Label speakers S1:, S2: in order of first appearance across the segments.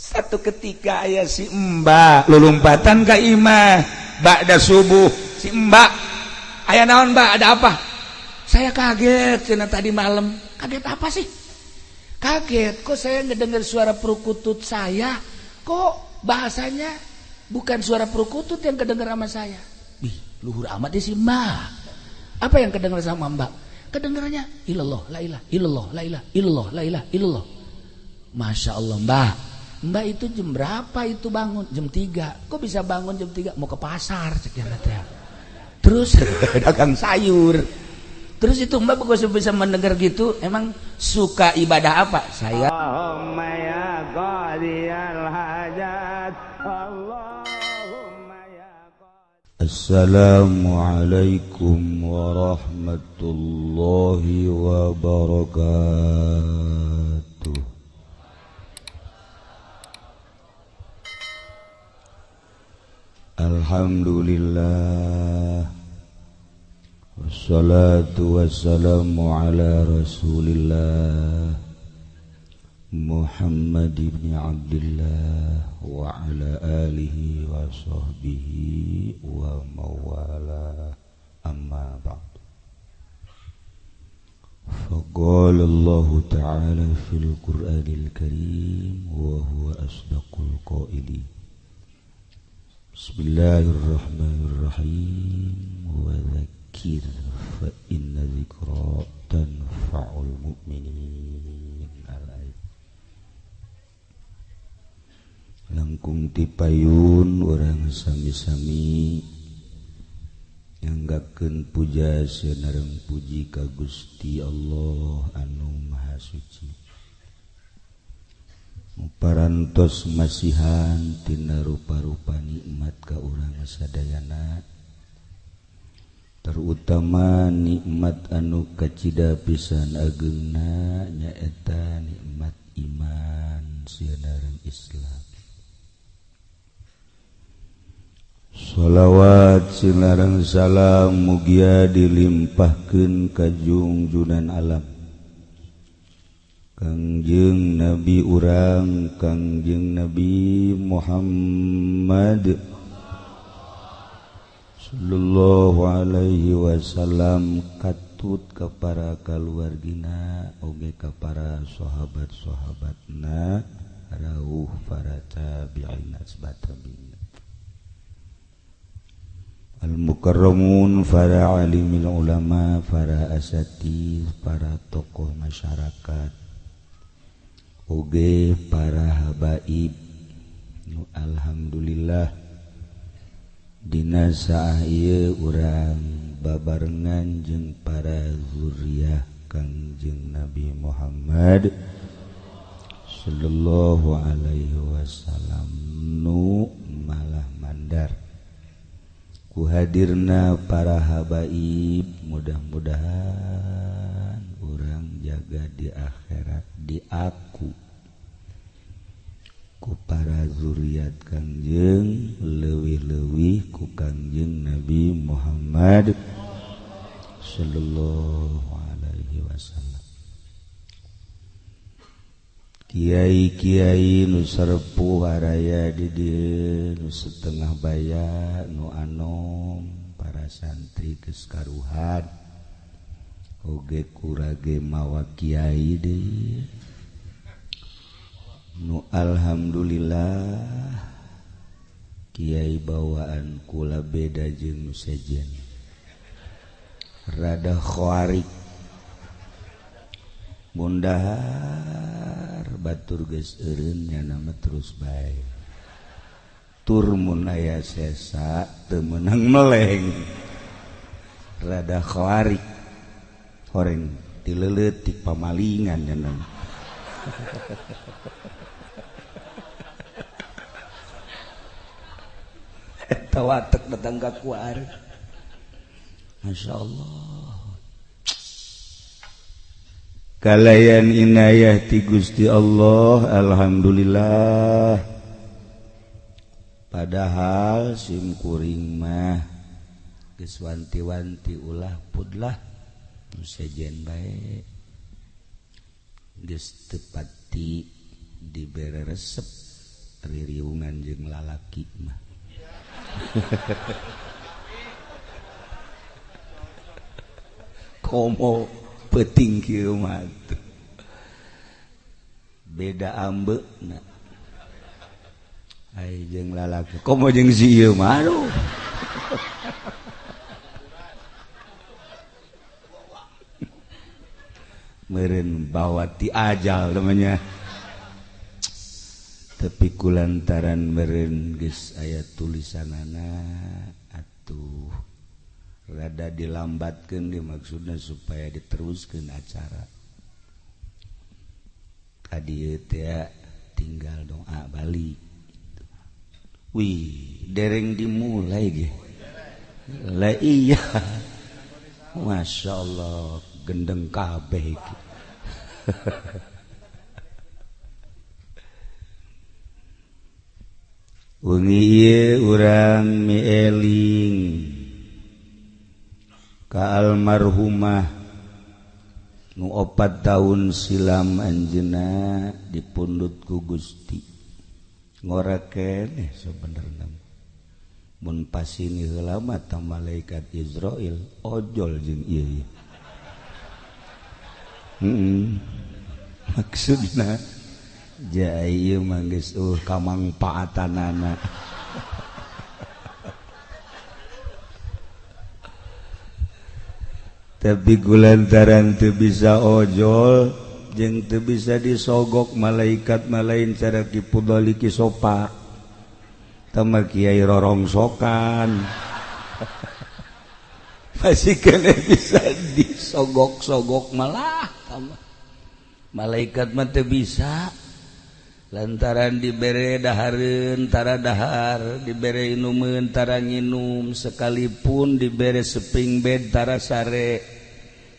S1: Satu ketika aya si Mbak lulumpatan ka imah ba'da subuh. Si Mbak, "Aya naon, Mbak? Ada apa?" "Saya kaget," cenah, "tadi malam." "Kaget apa sih?" "Kaget kok saya ngedengar suara perkutut saya, kok bahasanya bukan suara perkutut yang kedengar sama saya." Ih, luhur amat sih si Mbak. "Apa yang kedengar sama Mbak?" "Kedengarannya ilallah, la ilah illallah, la ilah illallah, la ilah illallah." "Masya Allah, Mbak. Mbak itu jam berapa itu bangun?" "Jam 3." "Kok bisa bangun jam 3?" "Mau ke pasar," sekian ya. Terus dagang sayur. "Terus itu Mbak kok bisa mendengar gitu? Emang suka ibadah apa?" "Saya
S2: Allahumma ya qadiyal hajat, Allahumma ya.
S3: Assalamualaikum warahmatullahi wabarakatuh. Alhamdulillah, wassalatu wassalamu ala rasulillah Muhammad ibn Abdullah wa ala alihi wa sahbihi wa mawala, amma ba'd. Faqala Allah Ta'ala fil Qur'anil Karim wa huwa asdaqul qailin. Bismillahirrahmanirrahim. Wa dzakir fa inna dzikra tanfa'ul mu'minin. Al-ayat. Langkung tipayun urang sami-sami nyanggakeun puja sareng puji ka Gusti Allah anu Maha Suci. Parantos masihan tina rupa-rupa nikmat ka urang sadayana, terutama nikmat anu kacida pisan ageungna nyaeta nikmat iman sareng Islam. Shalawat sareng salam mugia dilimpahkeun ka jungjunan alam Kangjeng Nabi urang, Kangjeng Nabi Muhammad sallallahu alaihi wasallam, katut ka para kaluargina oge ka para sahabat-sahabatna, rauh para tabi'in asbatabi'in, al-mukarramun, para alimil ulama, para asatidz, para tokoh masyarakat, oge para habaib. Alhamdulillah dina saah ieu urang babarengan jeung para zuriyah Kangjeng Nabi Muhammad sallallahu alaihi wasallam nu malah mandar ku hadirna para habaib. Mudah-mudahan urang jaga di akhirat diaku ku para zuriat Kangjeng, leuwih-leuwih ku Kangjeng Nabi Muhammad sallallahu alaihi wasallam. Kiai-kiai nu sarepuh araya di dieu, nu setengah baya, nu anom, para santri geus karuhan oge kurage mawa kiai deui nu alhamdulillah kiai bawaan kula beda jeung nu sejen, rada khawarik mundahar batur geus eureun nya nama terus bae tur mun aya sesa teu meunang meleng, rada khawarik horeng dileuletik pamalingan nya nama. Eta watek datang ka kuar. Masya Allah. Kalayan inayah ti Gusti Allah, alhamdulillah. Padahal sim kuring mah geus wanti-wanti ulah pudlah nu sejen bae. Geus teu pati dibere resep Ririungan jeung lalaki mah. Komo peuting kieu mah beda ambeuna. Ai jeung lalaki komo jeung si ieu mah aduh. Meureun bawa ti ajal namanya. Tapi kulantaran meureun geus aya tulisanana atuh rada dilambatkeun dimaksudna supaya diteruskeun acara. Tadi teh tinggal doa balik. Wih, dereng dimulai ge. Lah iya. Masya Allah, gendeng kabeh iki. Wengi ieu urang mieling ka almarhumah nu 4 tahun silam anjeunna dipundhut ku Gusti. Ngora keneh sabenerna. Mun pasini heula mah ta malaikat Israil ojol jeung ieu. Maksudna ja ieu mah geus kamangpaatanana. Tapi gulantaran teu bisa ojol jeung teu bisa disogok malaikat malain cara kipudali kisopa tama kiai rorongsokan. Masih kena bisa disogok-sogok malah tama malaikat mah teu bisa lantaran dibere dahareun tara dahar, dibere inumeun tara nginum, sekalipun dibere seping bed tara sare,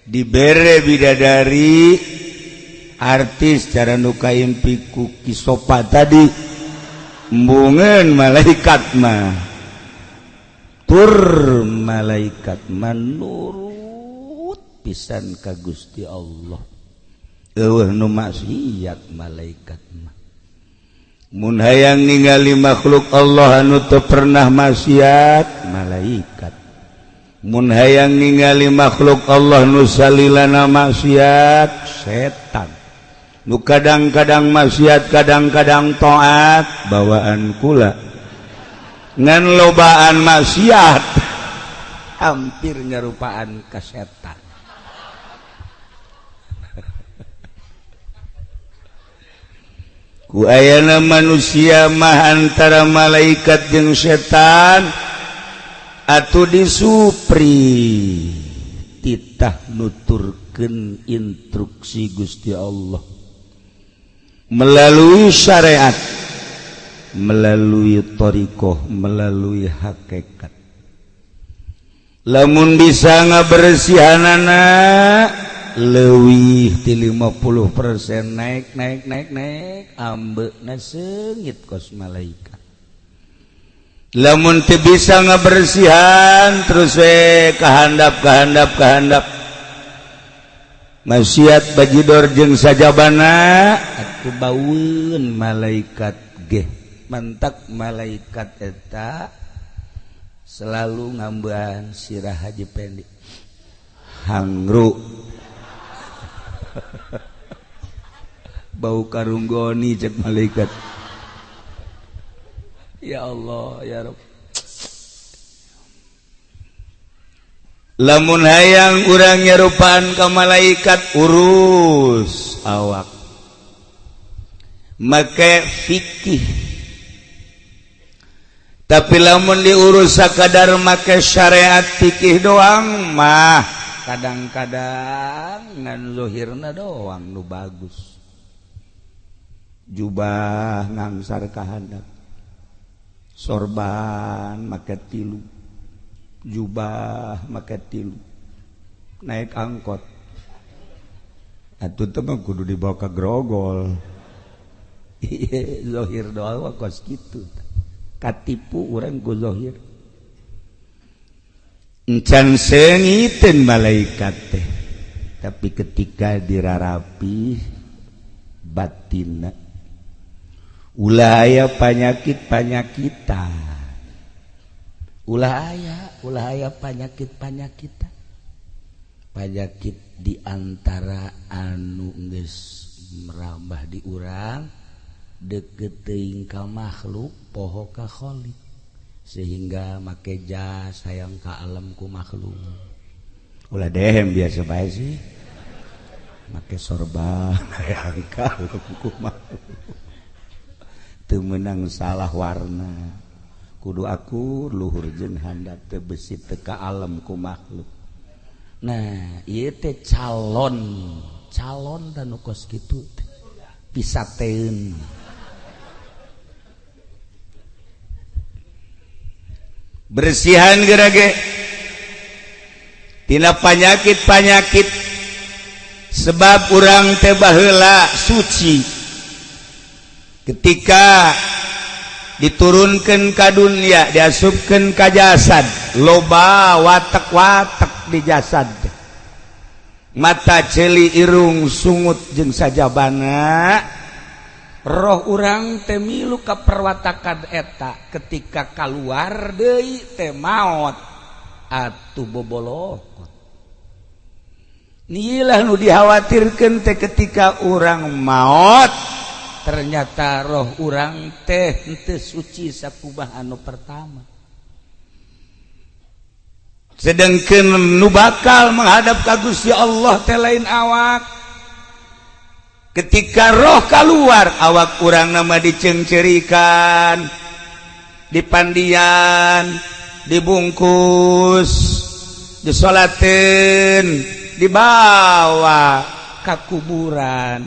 S3: dibere bidadari artis cara nu kaimpi ku kisopa tadi embungeun malaikat mah tur malaikat manurut pisan ka Gusti Allah. Eueuh nu maksiat malaikat mah. Mun hayang ningali makhluk Allah anu teu pernah maksiat malaikat. Mun hayang ningali makhluk Allah nu salilana maksiat setan. Nu kadang-kadang maksiat kadang-kadang taat bawaan kula. Ngan lobaan maksiat hampir nyarupaan ka setan. Ku ayana manusia mah antara malaikat jeung setan atuh disupri titah nuturkeun instruksi Gusti Allah melalui syariat, melalui thariqah, melalui hakikat. Lamun bisa ngabersihanana leuwih ti 50% naik naik naik naik ambeuna seungit kos malaikat. Lamun teu bisa ngabersihan terus we kahandap kahandap kahandap maksiat bajidor jeung sajabana atuh baueun malaikat ge. Mantak malaikat eta selalu ngambean sirah Haji Pendi hangru bau karunggoni cek malaikat. Ya Allah ya Rabb. Lamun hayang urang nyarupaan ka malaikat urus awak make fikih. Tapi lamun diurus sakadar make syariat fikih doang mah kadang-kadang ngan zohirna doang nu bagus. Jubah ngangsar kahandap, sorban make tilu, jubah make tilu, naik angkot atuh teh mah kudu dibawa ka grogol. Zohir doang kos kitu, katipu urang ku zohir. Encan seungiteun malaikat teh, tapi ketika dirarapi batinna Ulah aya panyakit-panyakitan, ulah aya panyakit-panyakitan, panyakit di antara anu geus merambah di urang deket teuing ka makhluk poho ka khalik, sehingga make jas hayang ka alam ku makhluk. Ulah dehem biasa bae sih, make sorban hayang ka alam ku makhluk. Teu meunang salah warna, kudu akur luhur jeung handap teu besi teu ka alam ku makhluk. Nah, ieu teh calon dan nu kos kitu teh pisateun. Bersihan gerage tina panyakit-panyakit, sebab urang teh baheula suci ketika diturunkan ka dunia, diasupkeun ka jasad, loba watek-watek di jasad, mata ceuli irung sungut jeung sajabana. Roh urang teh milu ka perwatakan eta, ketika kaluar deui teh maot atuh bobolokot. Nilah nu dikhawatirkeun teh ketika urang maot ternyata roh urang teh henteu suci sakumaha anu pertama. Sedangkan nu bakal menghadap ka Gusti Allah teh lain awak. Ketika roh keluar awak urang nama dicengcerikan, dipandian, dibungkus, disolatin, dibawa ka kuburan,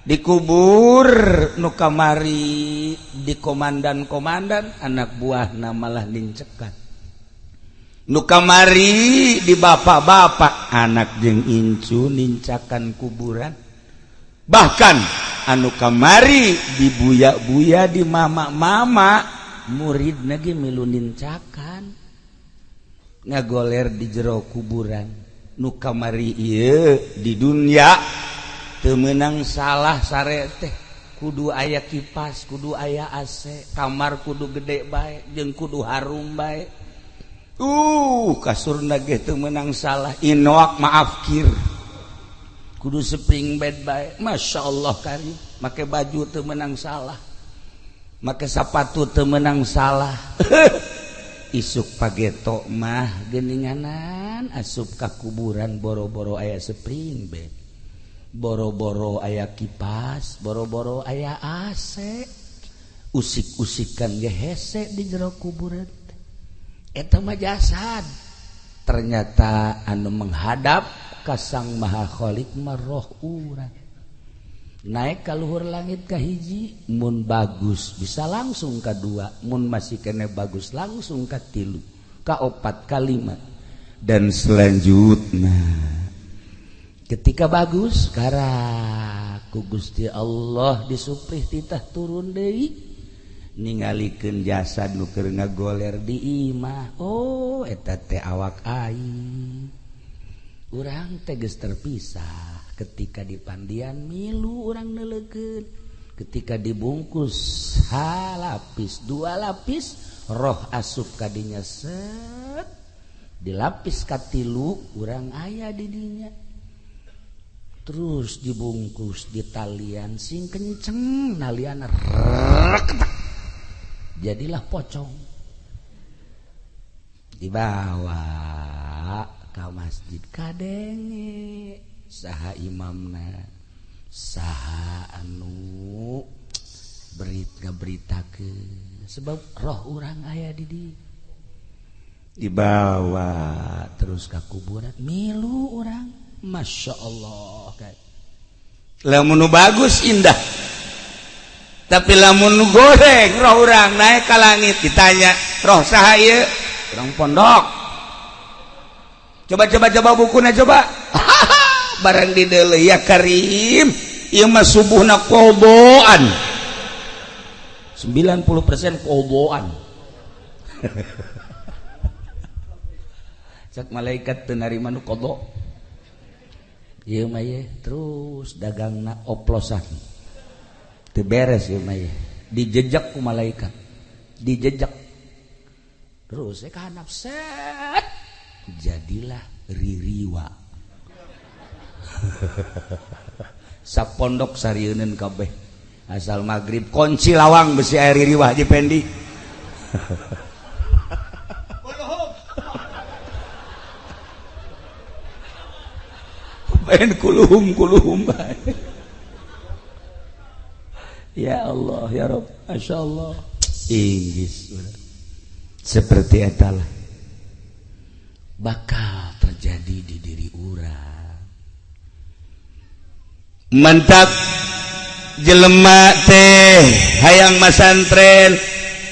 S3: dikubur nu kamari di komandan-komandan anak buahna malah nincekan, nu kamari di bapak-bapak anak jeung incu nincakan kuburan, bahkan anu kamari di buya-buya di mama-mama murid lagi milu nincakan ngagoler di jero kuburan. Nu kamari ieu di dunia teu meunang salah sare teh, kudu aya kipas, kudu aya AC, kamar kudu gede bae jeung kudu harum bae. Kasurna ge teu meunang salah, inoak maaf kir, kudu spring bed bae. Masya Allah karim, make baju teu meunang salah, make sapatu teu meunang salah. Isuk pageto mah geuninganan asup ka kuburan boro-boro aya spring bed, boro-boro aya kipas, boro-boro aya AC, usik-usikan ge hese di jero kuburan. Eta mah jasad. Ternyata anu menghadap ka Sang Maha Khalik mah roh urang. Naik ka luhur langit ka hiji, mun bagus bisa langsung ka dua, mun masih kene bagus langsung ka tilu, ka opat, ka lima, dan selanjutnya. Ketika bagus karak ku Gusti Allah disuprih titah turun deui ningalikeun jasad nu keur ngagoler di imah. Oh, eta teh awak aing. Urang teh geus terpisah. Ketika dipandian milu urang neuleukeun, ketika dibungkus halapis dua lapis roh asup kadinya set, dilapis katilu urang aya di dinya, terus dibungkus di talian sing kenceng, nalian reketak, jadilah pocong, dibawa ke masjid kadenge saha imamna, saha anu ngaberitakeun, sebab roh urang aya di dibawa terus ka kuburan milu urang. Masya Allah, lamun bagus indah, tapi lamun goreng roh urang naik ka langit ditanya roh saha ieu? Urang pondok. Coba bukuna coba. Barang di deuleu ya karim, ieu mah subuhna qodoan, 90% qodoan. Cak malaikat teu narima nu qodo. Ieu mah ye terus dagangna oplosan. Teu beres ieu mah ye.
S1: Dijejak ku malaikat, dijejak terus saya ka handap, set, jadilah ririwa. Sapondok sarieuneun kabeh, asal maghrib kunci lawang besi air ririwa Haji Pendi. Pengen kuluhum kuluhum bae. Ya Allah ya Rabb, Masya Allah. Inggris seperti etalah bakal terjadi di diri urang.
S3: Mantap jelema teh hayang masantren,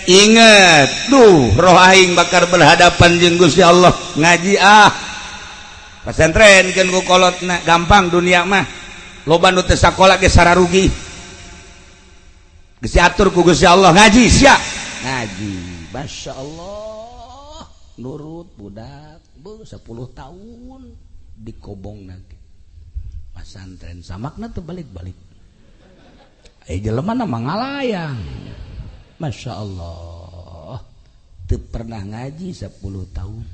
S3: inget duh roh aing bakal berhadapan jeung Gusti Allah. Ngaji ah pasantren keun ku kolotna, gampang dunia mah, loba nu teu sakola ge sararugi, geus diatur ku Gusti Allah. Ngaji sia ngaji,
S1: Masya Allah, nurut budak bu 10 tahun dikobong lagi pasantren, samakna tuh balik-balik jelema na mangalayang. Masya Allah, teu pernah ngaji 10 tahun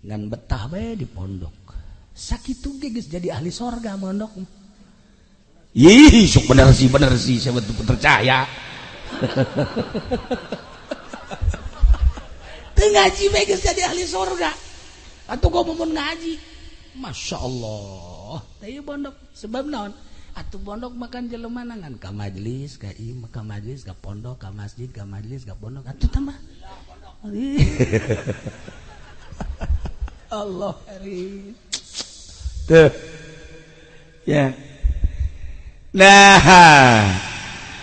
S1: ngan betah bae di pondok, sakitu ge geus jadi ahli sorga mondok.
S3: Ih, sok bener sih, saya betul percaya.
S1: Teu ngaji bae geus jadi ahli sorga. Atuh gua mun ngaji, Masya Allah, teh pondok sebab naon? Atuh pondok makan jelema ngan ka majelis, ka imah, ka majelis, ka pondok, ka masjid, ka majelis, ka pondok, atuh tambah. Allah karim.
S3: Tuh. Ya. Nah,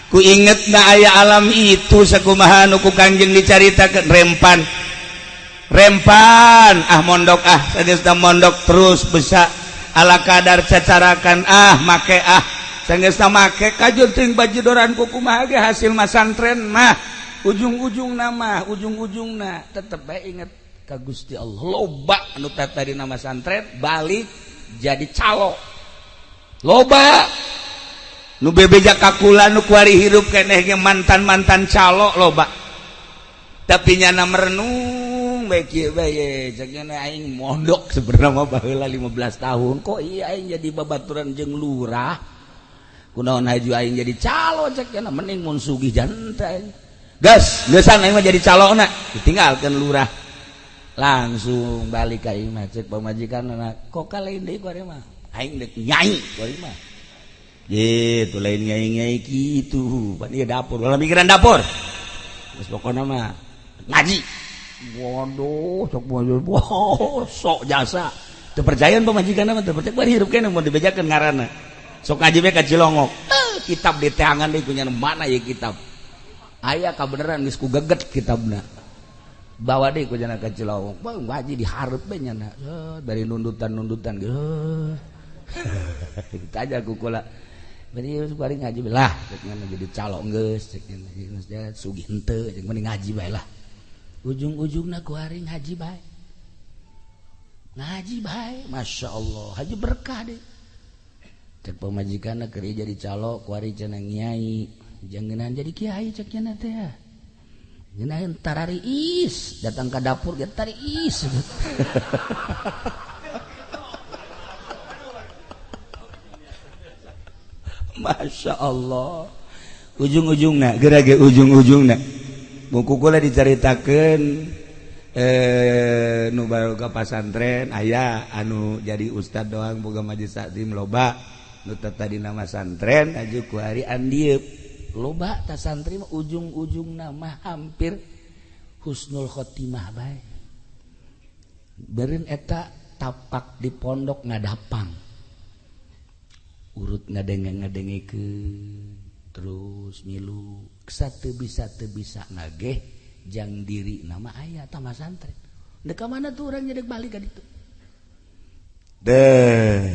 S3: ku inget na aya alam itu sakumaha nu ku Kangjeng dicaritakeun rempan. Rempan ah mondok ah sageusna mondok terus bisa ala kadar cacarakan ah make ah sageusna make kajur teuing bajidoran ku kumaha ge hasil masantren mah ujung-ujungna mah ujung-ujungna tetep bae inget ka Gusti Allah. Loba anu tadi nama santren balik jadi calo, loba nu bebeja kakula nu kuari hirup keneh ge mantan-mantan calo loba, tapi nyana merenung bae kieu bae cek nyana aing mondok sebenarnya mah baheula 15 tahun kok iya aing jadi babaturan jeung lurah, kunaon haju aing jadi calo cek nyana mending mun sugih janta aing gas geusan aing mah jadi calona ditinggalkeun lurah langsung balik ka imah cek pamajikan kok kalain deui ku ari mah aing deuk nyai ku ari mah gitu lain nyai-nyai kitu pan ieu dapur ulah mikiran dapur geus pokona mah ngaji.
S1: Waduh sok wow, sok jasa teu percayaan pamajikan mah teu percaya bari hirup keneh mun dibejakeun ngaranna sok ngaji we ka Cilongok kitab diteangan deui kunyana mana ieu kitab aya kabeneran geus ku geget kitabna bawa deh ku jana ka Cilongok bang ngaji dihareup we nyana dari nundutan-nundutan geus kita aja ku kula bari bari ngaji lah cek nyana jadi calok geus cek nyana sugih henteu cek mending ngaji bae lah ujung-ujungna ku ari ngaji bae ngaji bae Masya Allah haji berkah deh cek pamajikanna keur jadi calok ku ari cenah nyai jangenan jadi kiai cek nyana teh ngenahin tarariis datang ke dapur ge tariis.
S3: Masya Allah ujung-ujungna gerage ujung-ujungna buku kula dicaritakeun nu baru ka pasantren aya anu jadi ustad doang boga majelis taklim loba nu tadi nama santren aju ku ari andieub
S1: loba ta santri mah ujung-ujungna mah hampir husnul khotimah bae beureun eta tapak di pondok ngadapang urut ngadenge-ngadengekeun terus milu teu bisa ngageh jang diri nama aya tah santren dek ka mana tuh urang nyedek balik ka ditu
S3: deh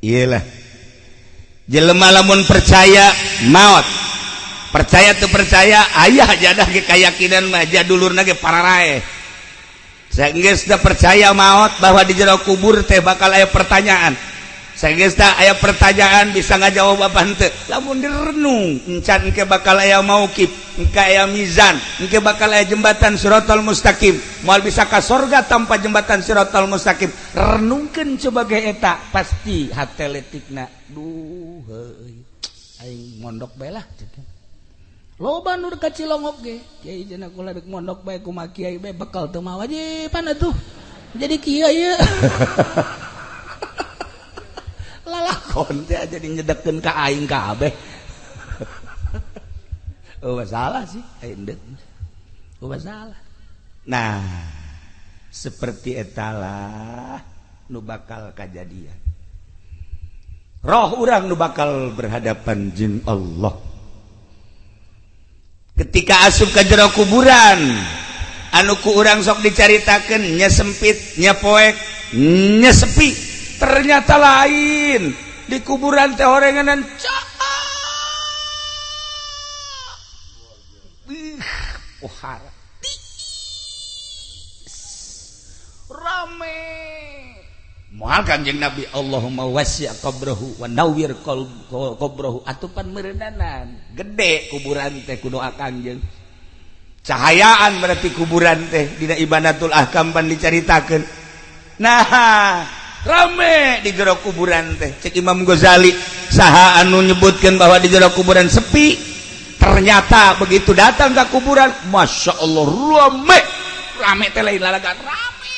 S3: iyalah jelema lamun percaya maot percaya tuh percaya ayah jadah ge kayakinan mah jadulurna ge pararae saenggeus da percaya maot bahwa di jero kubur teh bakal aya pertanyaan.
S1: Sageus aya pertanyaan bisa ngajawab apa henteu. Lamun direnung encan engke bakal aya mauqif, engke aya mizan, engke bakal aya jembatan siratal mustaqim. Moal bisa ka sorga tanpa jembatan siratal mustaqim. Renungkeun coba ge eta pasti hate letikna. Duh heuy. Aing mondok bae lah. Loba nu ka Cilongok ge. Kiai cenah kula rek mondok bae kumaha kiai bae bekal teu mawa wajiban atuh. Jadi kieu ieu. Lalakon teh jadi nyedekeun ka aing kabeh. Oh masalah sih, aing deuk. Oh masalah. Nah, seperti etalah nu bakal kajadian. Roh urang nu bakal berhadapan jeung Allah. Ketika asup ka jero kuburan, anu ku urang sok dicaritakeun nya sempit, nya poek, nya sepi. Ternyata lain di kuburan teh orenganan cak. Pohara rame moal Kanjeng Nabi Allahumma wasi' qabrahu wa nawwir qabrahu atupan meureunana gede kuburan teh ku doa Kanjeng cahayaan berarti kuburan teh dina Ibanatul Ahkam pan dicaritakeun. Nah rame di jero kuburan teh cek Imam Ghazali saha anu nyebutkeun bahwa di jero kuburan sepi, ternyata begitu datang ke kuburan Masya Allah rame rame teh lain lalagan rame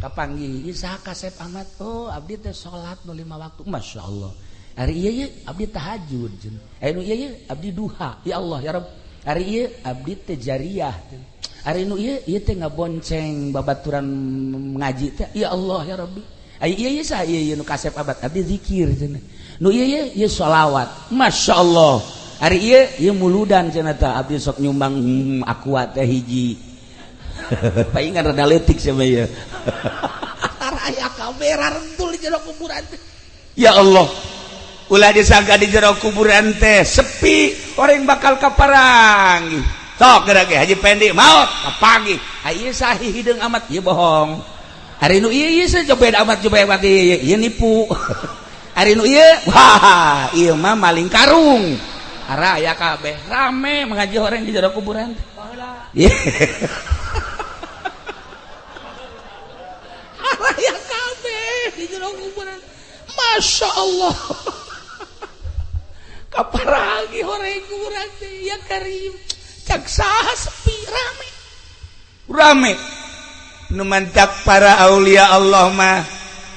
S1: kapanggih saha kasep amat oh abdi teh salat nu 5 waktu Masya Allah hari ieu ye abdi tahajud cenah nu ieu ye abdi duha ya Allah ya Rabb hari ieu abdi teh jariyah ari nu ieu ieu teh ngabonceng babaturan ngaji teh ya Allah ya Rabbi ai ieu ieu saha ieu ieu nu kasep abad abdi zikir cenah nu ieu ieu ieu sholawat Masya Allah ari ieu ieu muludan cenah tah abdi sok nyumbang aqua teh hiji paingan rada leutik sia mah ieu aya kamera rentul di jero kuburan teh ya Allah ulah disangka di jero kuburan teh sepi orang bakal kaparangi sok geura ge Haji Pendi maot kapanggih ieu sahih hideung amat ieu bohong ari nu ieu ieu jobed amat jobed bagi ieu nipu ari nu ieu wah ieu mah maling karung ara aya kabeh rame mengaji orang di jero kuburan teh ara aya kabeh di jero kuburan Masya Allah kaparagi orang kuburan teh ya karim cak saha sepi rame rame nu mantak para aulia Allah mah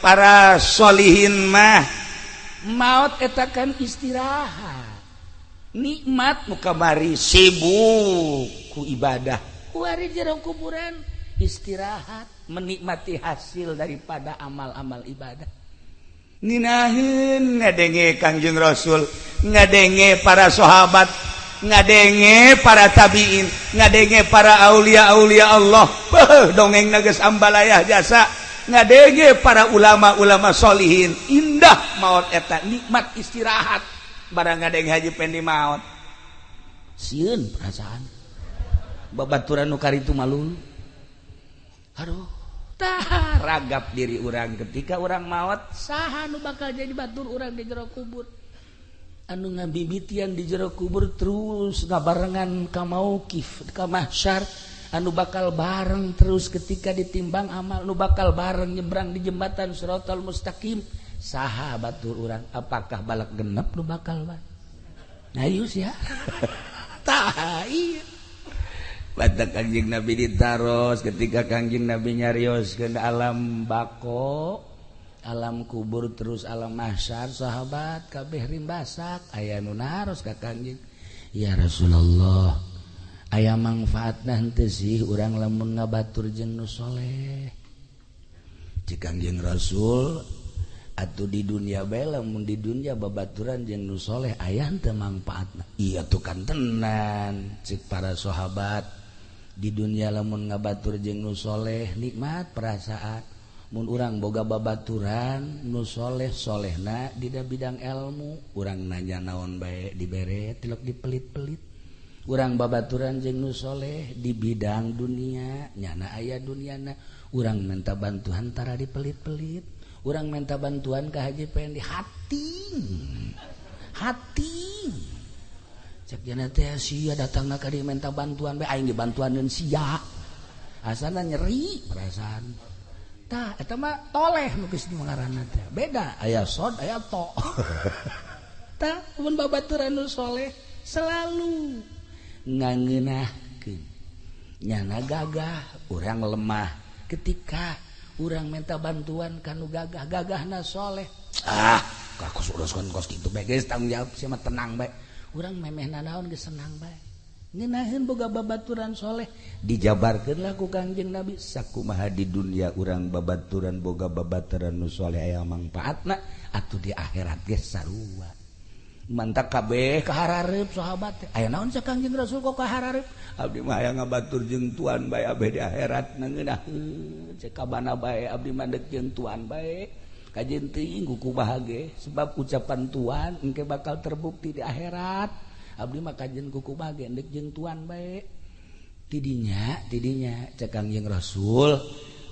S1: para sholihin mah maut eta kan istirahat nikmat nu kamari sibuk ku ibadah kuari jero kuburan istirahat menikmati hasil daripada amal-amal ibadah nginaheun ngadenge Kangjeng Rasul ngadenge para sahabat ngadenge para tabiin ngadenge para aulia-aulia Allah beuh dongeng geus ambalayah jasa ngadenge para ulama-ulama sholihin indah maot eta nikmat istirahat barang ngadenge Haji Pendi maot sieun perasaan babaturan nu karitu malu aduh tah ragap diri urang ketika urang maot saha nu bakal jadi batur urang di jero kubur anu ngabibitian di jero kubur terus ngabarengan ka mauqif ka mahsyar anu bakal bareng terus ketika ditimbang amal nu bakal bareng nyebrang di jembatan siratal mustaqim saha batur urang apakah balak genep nu bakal bareng ayo sia tah ieu batak Kangjeng Nabi ditaros ketika Kangjeng Nabi nyarioskeun alam bako alam kubur terus alam mahsyar sahabat kabeh rimbasak aya nu naros ka Kangjeng ya Rasulullah aya mangfaatna henteu sih urang lamun ngabatur jeung nu soleh cik Kangjeng Rasul atuh di dunia bae lamun di dunia babaturan jeung nu soleh aya henteu mangfaatna iya tuh kan tenan cik para sahabat di dunia lamun ngabatur jeung nu soleh nikmat perasaan mun urang boga babaturan nu soleh solehna dina bidang ilmu urang nanya naon bae dibere tilok dipelit-pelit urang babaturan jeung nu soleh di bidang dunia nyana aya duniana urang minta bantuan tara dipelit-pelit Urang minta bantuan ka Haji Pendi hati. Hati. Cek jana teh sia datangna ka dieu minta bantuan bae aing dibantuaneun sia. Asana nyeri perasaan. Tah eta mah toleh nu geus ngaranna teh. Beda aya sod aya to. Tah mun babaturan nu soleh selalu ngangeunahkeun. Nyana gagah urang lemah ketika urang minta bantuan ka nu gagah gagahna soleh. Ah, kos uruskeun kos kitu bae geus tanggung jawab sia mah tenang bae. Urang memeh nanaon geus senang bae. Ngeunaheun boga babaturan soleh dijabarkeun lah ku Kangjeng Nabi sakumaha di dunia urang babaturan boga babaturan nu soleh aya mangpaatna atuh di akhirat geus sarua. Mantak kabeh kaharareup sahabat teh. Aya naon sa Kangjeng Rasul kok kaharareup? Abdi mah hayang ngabatur jeung tuan bae abeh di akhirat ngeunaheun cek kabana bae abdi mah deuk jeung tuan bae. Kajeun teuing ku bahagia sebab ucapan tuan engke bakal terbukti di akhirat. Abdi mah kajeun ku bahagia deuk jeung tuan bae. Tidinya tidinya cek Kangjeng Rasul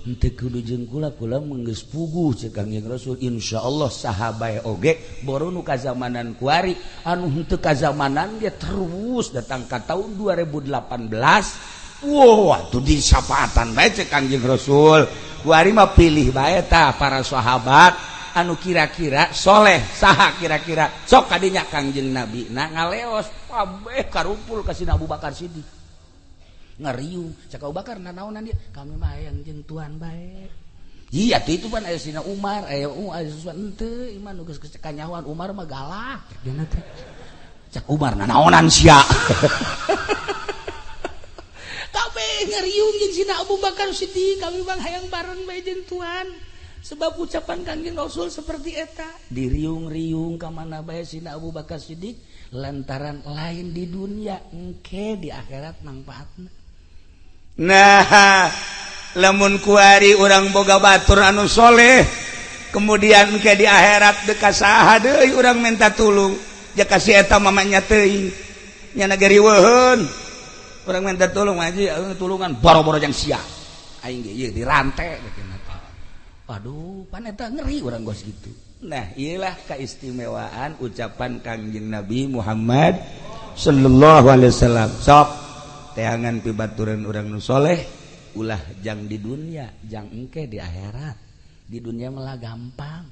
S1: henteu kudu jeung kula kula geus puguh cek Kangjeng Rasul insyaallah saha bae oge boru nu kazamanan kuari anu henteu kazamanan ge terus datang ka tahun 2018. Wow, atuh disapaatan bae cek Kangjeng Rasul. Kuari mah pilih bae tah para sahabat anu kira-kira soleh saha kira-kira sok kadinya Kangjeng Nabi na ngaleos kabeh karumpul ka Sina Abu Bakar Siddiq ngariung cek Abu Bakar nanaonan dia kami mah hayang jeung tuan bae. Iya tuh itu pan aya Sina Umar aya aya henteu iman nu geus kanyahoan Umar mah galak cek teh. Cek Umar nanaonan sia. Kabeh ngariung jeung Sina Abu Bakar Siddiq kami bang hayang bareng bae jeung tuan sebab ucapan Kangjeng Rasul seperti eta diriung-riung ka mana bae Sina Abu Bakar Siddiq lantaran lain di dunia engke di akhirat mangfaatna.
S3: Nah lamun kuari urang boga batur anu soleh kemudian engke di akhirat deuk ka saha deui urang minta tulung ja ka si eta mamanya teuing nya gariweuheun urang minta tulung aja tulungan boro-boro jang sia aing ge ieu dirante gitu. Waduh pan eta ngeri urang gos gitu. Nah iyalah keistimewaan ucapan Kangjeng Nabi Muhammad sallallahu alaihi wasallam. Sok teangan pibaturan urang nu soleh ulah jang di dunia jang engke di akhirat. Di dunia malah gampang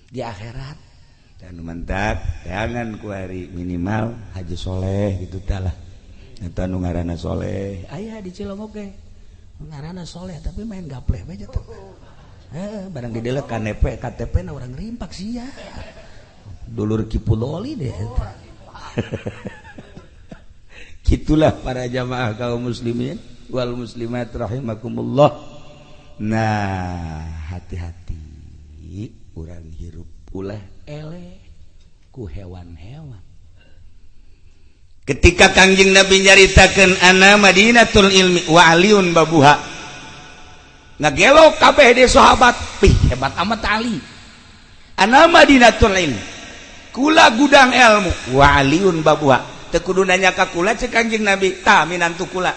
S3: di akhirat dan mantap teangan kuari minimal haji soleh gitu talah. Eta nu ngaranna soleh aya di Cilongok ge ngaranna soleh tapi main gapleh bae teh. Barang didelek KTP KTP na urang rimpak sia. Dulur Kipuloli deh eta. Gitulah para jamaah kaum muslimin wal muslimat rahimakumullah. Nah, hati-hati urang hirup ulah eleh ku hewan-hewan. Ketika Kangjeng Nabi nyaritakeun ana Madinatul Ilmi wa Aliun babuha. Ngagelo kabeh de sahabat, pih hebat amat Ali. Ana Madinatul Ilmi. Kula gudang ilmu wa Aliun babuha. Teu kudu nanya ka kula cek Kangjeng Nabi, tah minantu kula.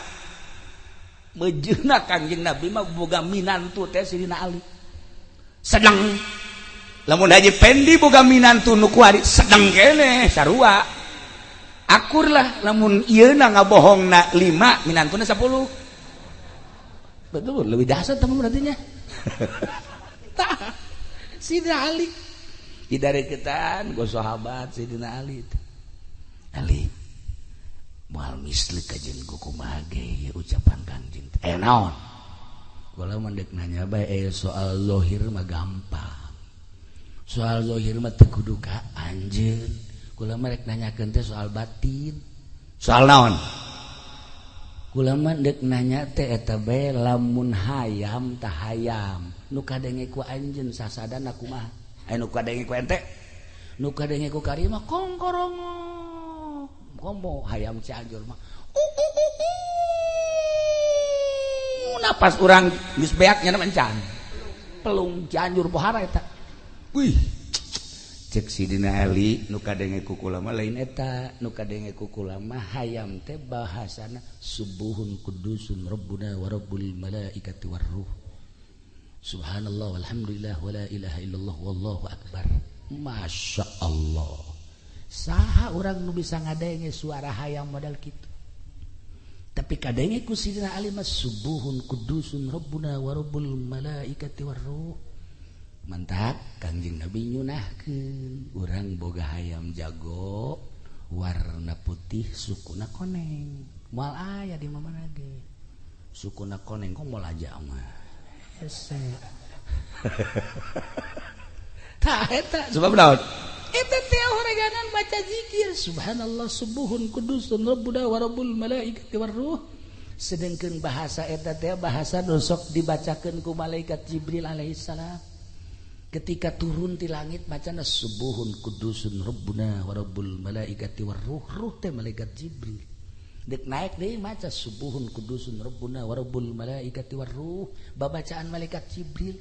S3: Mejeuna Kangjeng Nabi mah boga minantu teh Sidina Ali. Sedang lamun Haji Pendi boga minantu nu kuari sedang keneh sarua. Akurlah lamun ieuna ngabohongna 5 minantuna 10. Betul, lebih dahsyat teman berarti nya. Tah Sidina Ali didareketan go sahabat Sidina Ali. Ali moal misli kajeun ku kumaha ge ieu ucapan Kangjeng. Naon? Kula mah deuk nanya bae soal zahir mah gampang. Soal zahir mah teu kudu ka anjeun. Kula mah rek nanyakeun teh soal batin. Soal naon? Kula mah deuk nanya teh eta bae lamun hayam tah hayam nu kadenge ku anjeun sasadana kumaha? Aya nu kadenge ku ente? Nu kadenge ku kari mah kongkorongok. Komo hayam Cianjur mah. Napas urang geus beak nya encan. Pelung Cianjur pohara eta. Wih. Cek Sidina Ali nu kadenge ku kula mah lain eta, nu kadenge ku kula mah hayam teh bahasana subuhun kudusun rabbuna wa rabbul malaikati warruh.
S1: Subhanallah walhamdulillah wala ilaha illallah wallahu akbar. Masya Allah. Saha urang nu bisa ngadenge suara hayam model kitu. Tapi kadenge ku Sidina Ali mah subuhun kudusun rabbuna wa rabbul malaikati warruh. Mantap Kangjeng Nabi nyunahkeun urang boga hayam jago warna putih sukuna koneng. Moal aya di mana ge. Sukuna koneng kok moal aja mah. Hese. Tah eta sebab naon? Eta teh horeganan baca zikir subhanallah subuhun kudusun rabbuna wa rabbul malaikati warruh. Sedengkeun bahasa eta teh bahasa nu sok dibacakeun ku malaikat Jibril alaihissalam. Ketika turun di langit bacana subuhun kudusun rabbuna wa rabbul malaikati warruh. Ruh teh malaikat Jibril. Dek naik deui maca subuhun kudusun rabbuna wa rabbul malaikati warruh. Babacaan malaikat Jibril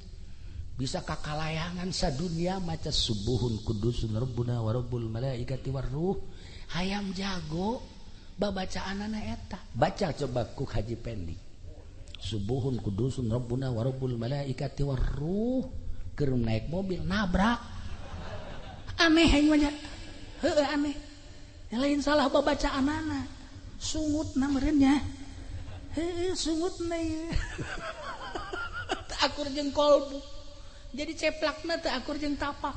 S1: bisa kakalayangan sadunia maca subuhun kudusun rabbuna wa rabbul malaikati warruh. Hayam jago babacaanana eta. Baca coba ku Haji Pendi. Subuhun kudusun rabbuna wa rabbul malaikati warruh. Keur naik mobil nabrak. Aneh aing mah nya. Heueuh aneh. Lain salah babacaanana. Sungutna meureun nya. Heueuh sungutna ieu. Teu akur jeung kolbu. Jadi ceplakna teu akur jeung tapak.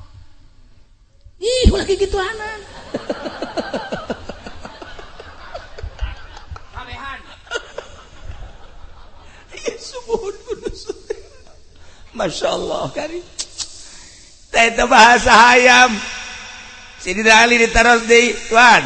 S1: Ih, ulah kikituanan.
S2: Kabehan.
S3: Ieu subuhun kudus. Masya Allah kari. Teh bahasa hayam. Sidina Ali ditaros deui, tuan.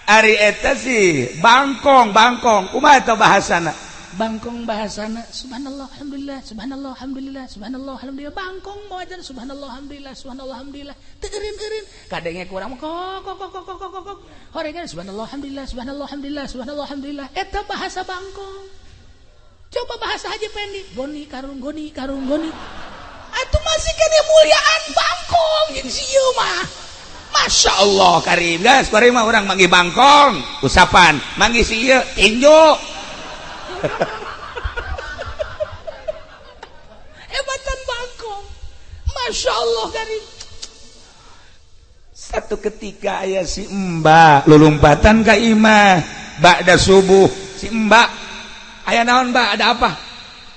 S3: Ari eta sih bangkong, bangkong. Kumaha eta bahasana?
S1: Bangkong bahasana subhanallah alhamdulillah subhanallah alhamdulillah subhanallah alhamdulillah. Bangkong mau aja subhanallah alhamdulillah subhanallah alhamdulillah. Teu eureun-eureun. Kadenge kurang kok kok kok kok kok kok kok. Horengan subhanallah alhamdulillah subhanallah alhamdulillah subhanallah alhamdulillah. Eta bahasa bangkong. Coba bahasa Haji Pendi, goni karung goni karung goni. Atuh masih kene muliaan bangkong jeung si ieu mah.
S3: Masya Allah karim guys, karim mah urang manggih bangkong, usapan, manggih si ieu tinju.
S1: Hebatan bangkong. Masya Allah karim.
S3: Satu ketika aya si Mbak lulumpatan ka imah ba'da subuh. Si Mbak aya naon Mbak, ada apa?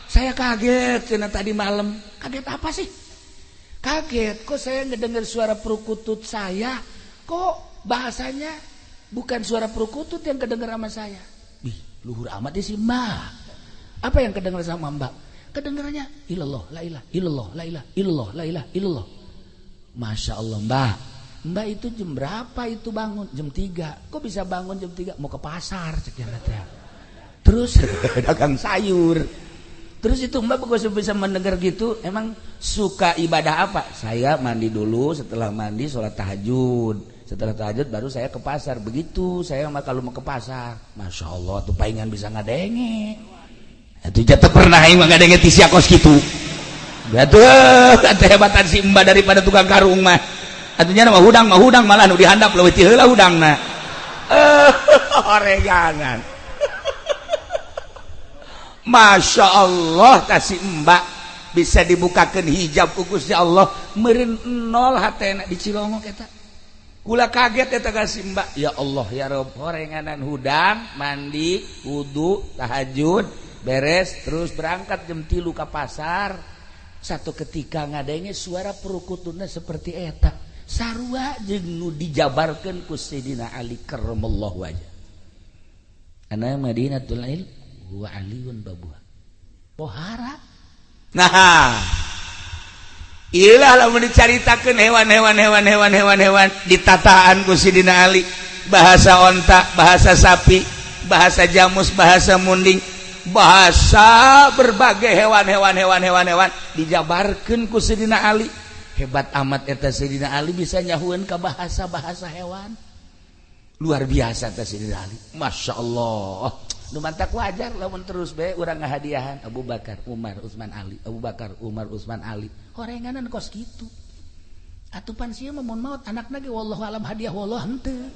S1: Saya kaget cenah tadi malam. Kaget apa sih? Kaget kok saya ngedengar suara perkutut saya, kok bahasanya bukan suara perkutut yang kedengar sama saya. Ih, luhur amat sih Mbak. Apa yang kedengar sama Mbak? Kedengarannya ilallah la ilah illallah la ilah illallah la ilah illallah. Masya Allah Mbak. Mbak itu jam berapa itu bangun? Jam 3. Kok bisa bangun jam 3? Mau ke pasar cek teh. Terus
S3: dagang sayur. Terus itu Mbak kok bisa mendengar gitu? Emang suka ibadah apa? Saya mandi dulu, setelah mandi sholat tahajud. Setelah tahajud baru saya ke pasar. Begitu saya mah kalau mau ke pasar. Masya Allah tuh palingan bisa ngadenge. Itu jatuh pernah aing mah ngadenge ti sia kos kitu. Atuh kehebatan si Mbak daripada tukang karung mah. Atunya mah hudang malah nu dihandap leuwih ti heula hudangna. Oregangan. Masya Allah kasih Mbak bisa dibukakan hijab ku Gusti Allah meureun nol hatena di Cilongok eta. Kula kaget eta kasih Mbak. Ya Allah ya Rob, horenganan hudang, mandi, wudu, tahajud, beres terus berangkat jam 3 ka pasar. Satu ketika ngadenge suara perukutuna seperti eta. Sarua jeung nu dijabarkeun ku Sayyidina Ali karramallahu wajah. Ana Madinatul Ilm wa aliyun babuha. Pohara. Nah, ilah lamun dicaritakeun hewan-hewan hewan-hewan hewan-hewan ditataan ku Sidina Ali, bahasa onta, bahasa sapi, bahasa jamus, bahasa munding, bahasa berbagai hewan-hewan hewan-hewan hewan dijabarkeun ku Sidina Ali. Hebat amat eta Sidina Ali bisa nyahueun ka bahasa-bahasa hewan. Luar biasa eta Sidina Ali. Masya Allah. Nu mantak wajar lamun terus bae urang ngahadiahan Abu Bakar, Umar, Utsman, Ali, Abu Bakar, Umar, Utsman, Ali. Horenganan kos kitu. Atuh pan sieun mah mun maot anakna ge wallahu alam hadiah wallah henteu.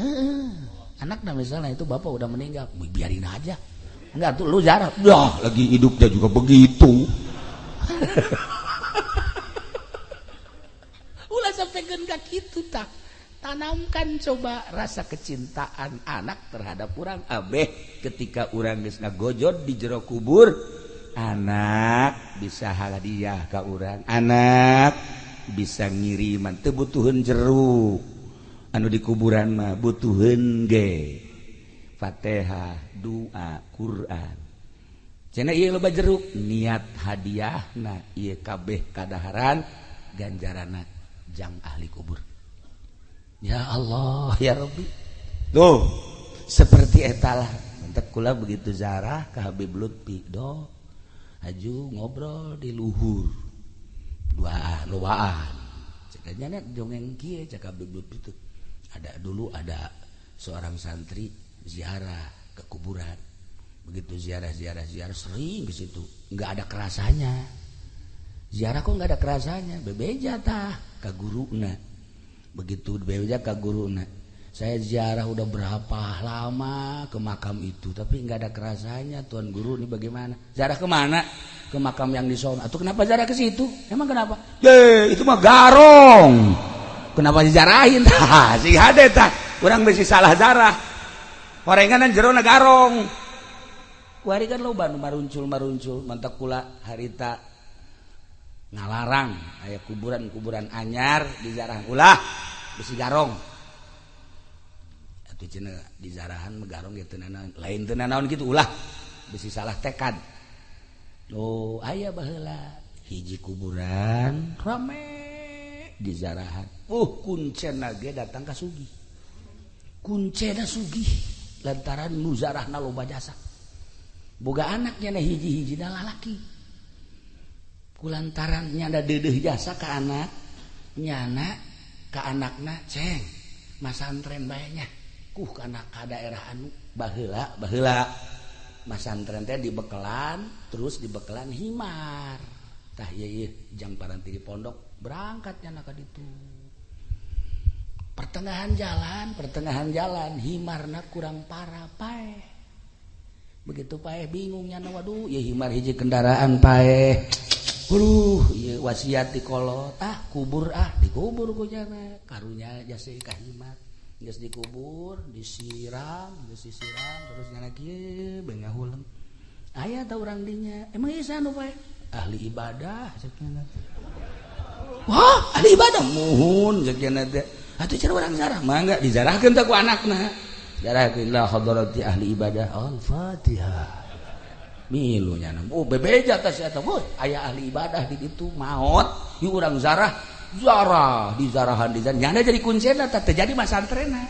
S3: Heeh. Anakna misalnya itu bapak udah meninggal, biarin aja. Enggak tuh lu jarah. Dah, lagi hidupnya juga begitu.
S1: Ulah sampai ka kitu tah. Tanamkan coba rasa kecintaan anak terhadap urang abeh ketika urang geus ngagojod di jero kubur, anak bisa hadiah ka urang, anak bisa ngiriman, teu butuheun jeruk anu di kuburan mah, butuheun ge Fatihah, doa, Quran. Cenah ieu loba jeruk, niat hadiahna ieu kabeh kadaharan ganjaranna jang ahli kubur. Ya Allah ya Rabbi. Tuh seperti etalah mentek kula begitu zarah ke Habib Lutfi do aju ngobrol di luhur duaan lowaan cekanya dongeng kieu cek Habib Lutfi itu ada dulu ada seorang santri ziarah ke kuburan, begitu ziarah ziarah ziarah sering ke situ nggak ada kerasanya, ziarah kok nggak ada kerasanya, bebeja tah ke guruna. Begitu bebeja ke guruna, saya ziarah udah berapa lama ke makam itu tapi nggak ada kerasanya, tuan guru ini bagaimana? Ziarah kemana? Ke makam yang di sono. Atau kenapa ziarah ke situ? Emang kenapa? Ye, itu mah garong. Kenapa dijarahin? Tah, si hade tah. Urang bisi salah zarah. Horenganan jerona garong. Kuari kan loba nu maruncul-maruncul, mantak kula harita ngalarang aya kuburan-kuburan anyar dizarah ulah besi garong. Atuh cenah dizarahan mah garong ge teu nanaon, lain teu nanaon kitu ulah besi salah tekad. Oh, aya baheula hiji kuburan rame dizarahan. Kuncena ge datang ka sugih. Kuncena sugih lantaran nu zarahna loba jasa. Boga anaknya na hiji-hiji da lalaki. Kulantaran nyanda deudeuh jasa ka anak, nyana ka anakna ceng masantren bae nya. Kuh kana ka daerah anu baheula baheula masantren teh dibekelan terus dibekelan himar. Tah ieu ieu jang paranti di pondok berangkat nyana ka ditu. Pertengahan jalan himarna kurang parah paeh. Begitu paeh bingung nyana, waduh ieu himar hiji kendaraan paeh. Aduh, ieu wasiat di kolot, ah kubur ah dikubur ku nyana. Karunya jasa ka himar. Geus dikubur, disiram, geus disiram terus nyana kieu bae ngahuleng. Aya ta urang dinya? Emang ieu saha nu paeh? Ahli ibadah cek nyana. Wah, ahli ibadah muhun cek nyana teh. Atuh cara urang zarah mangga dizarahkeun teh ku anakna. Zarahkeun la hadrati ahli ibadah. Al-Fatihah. Milu nyana. Oh, bebeja tah si eta. Woi, aya ahli ibadah di ditu maot, ieu urang zarah, zarah dizarahan dizarah. Nyana jadi kuncena tah teu jadi masantrena.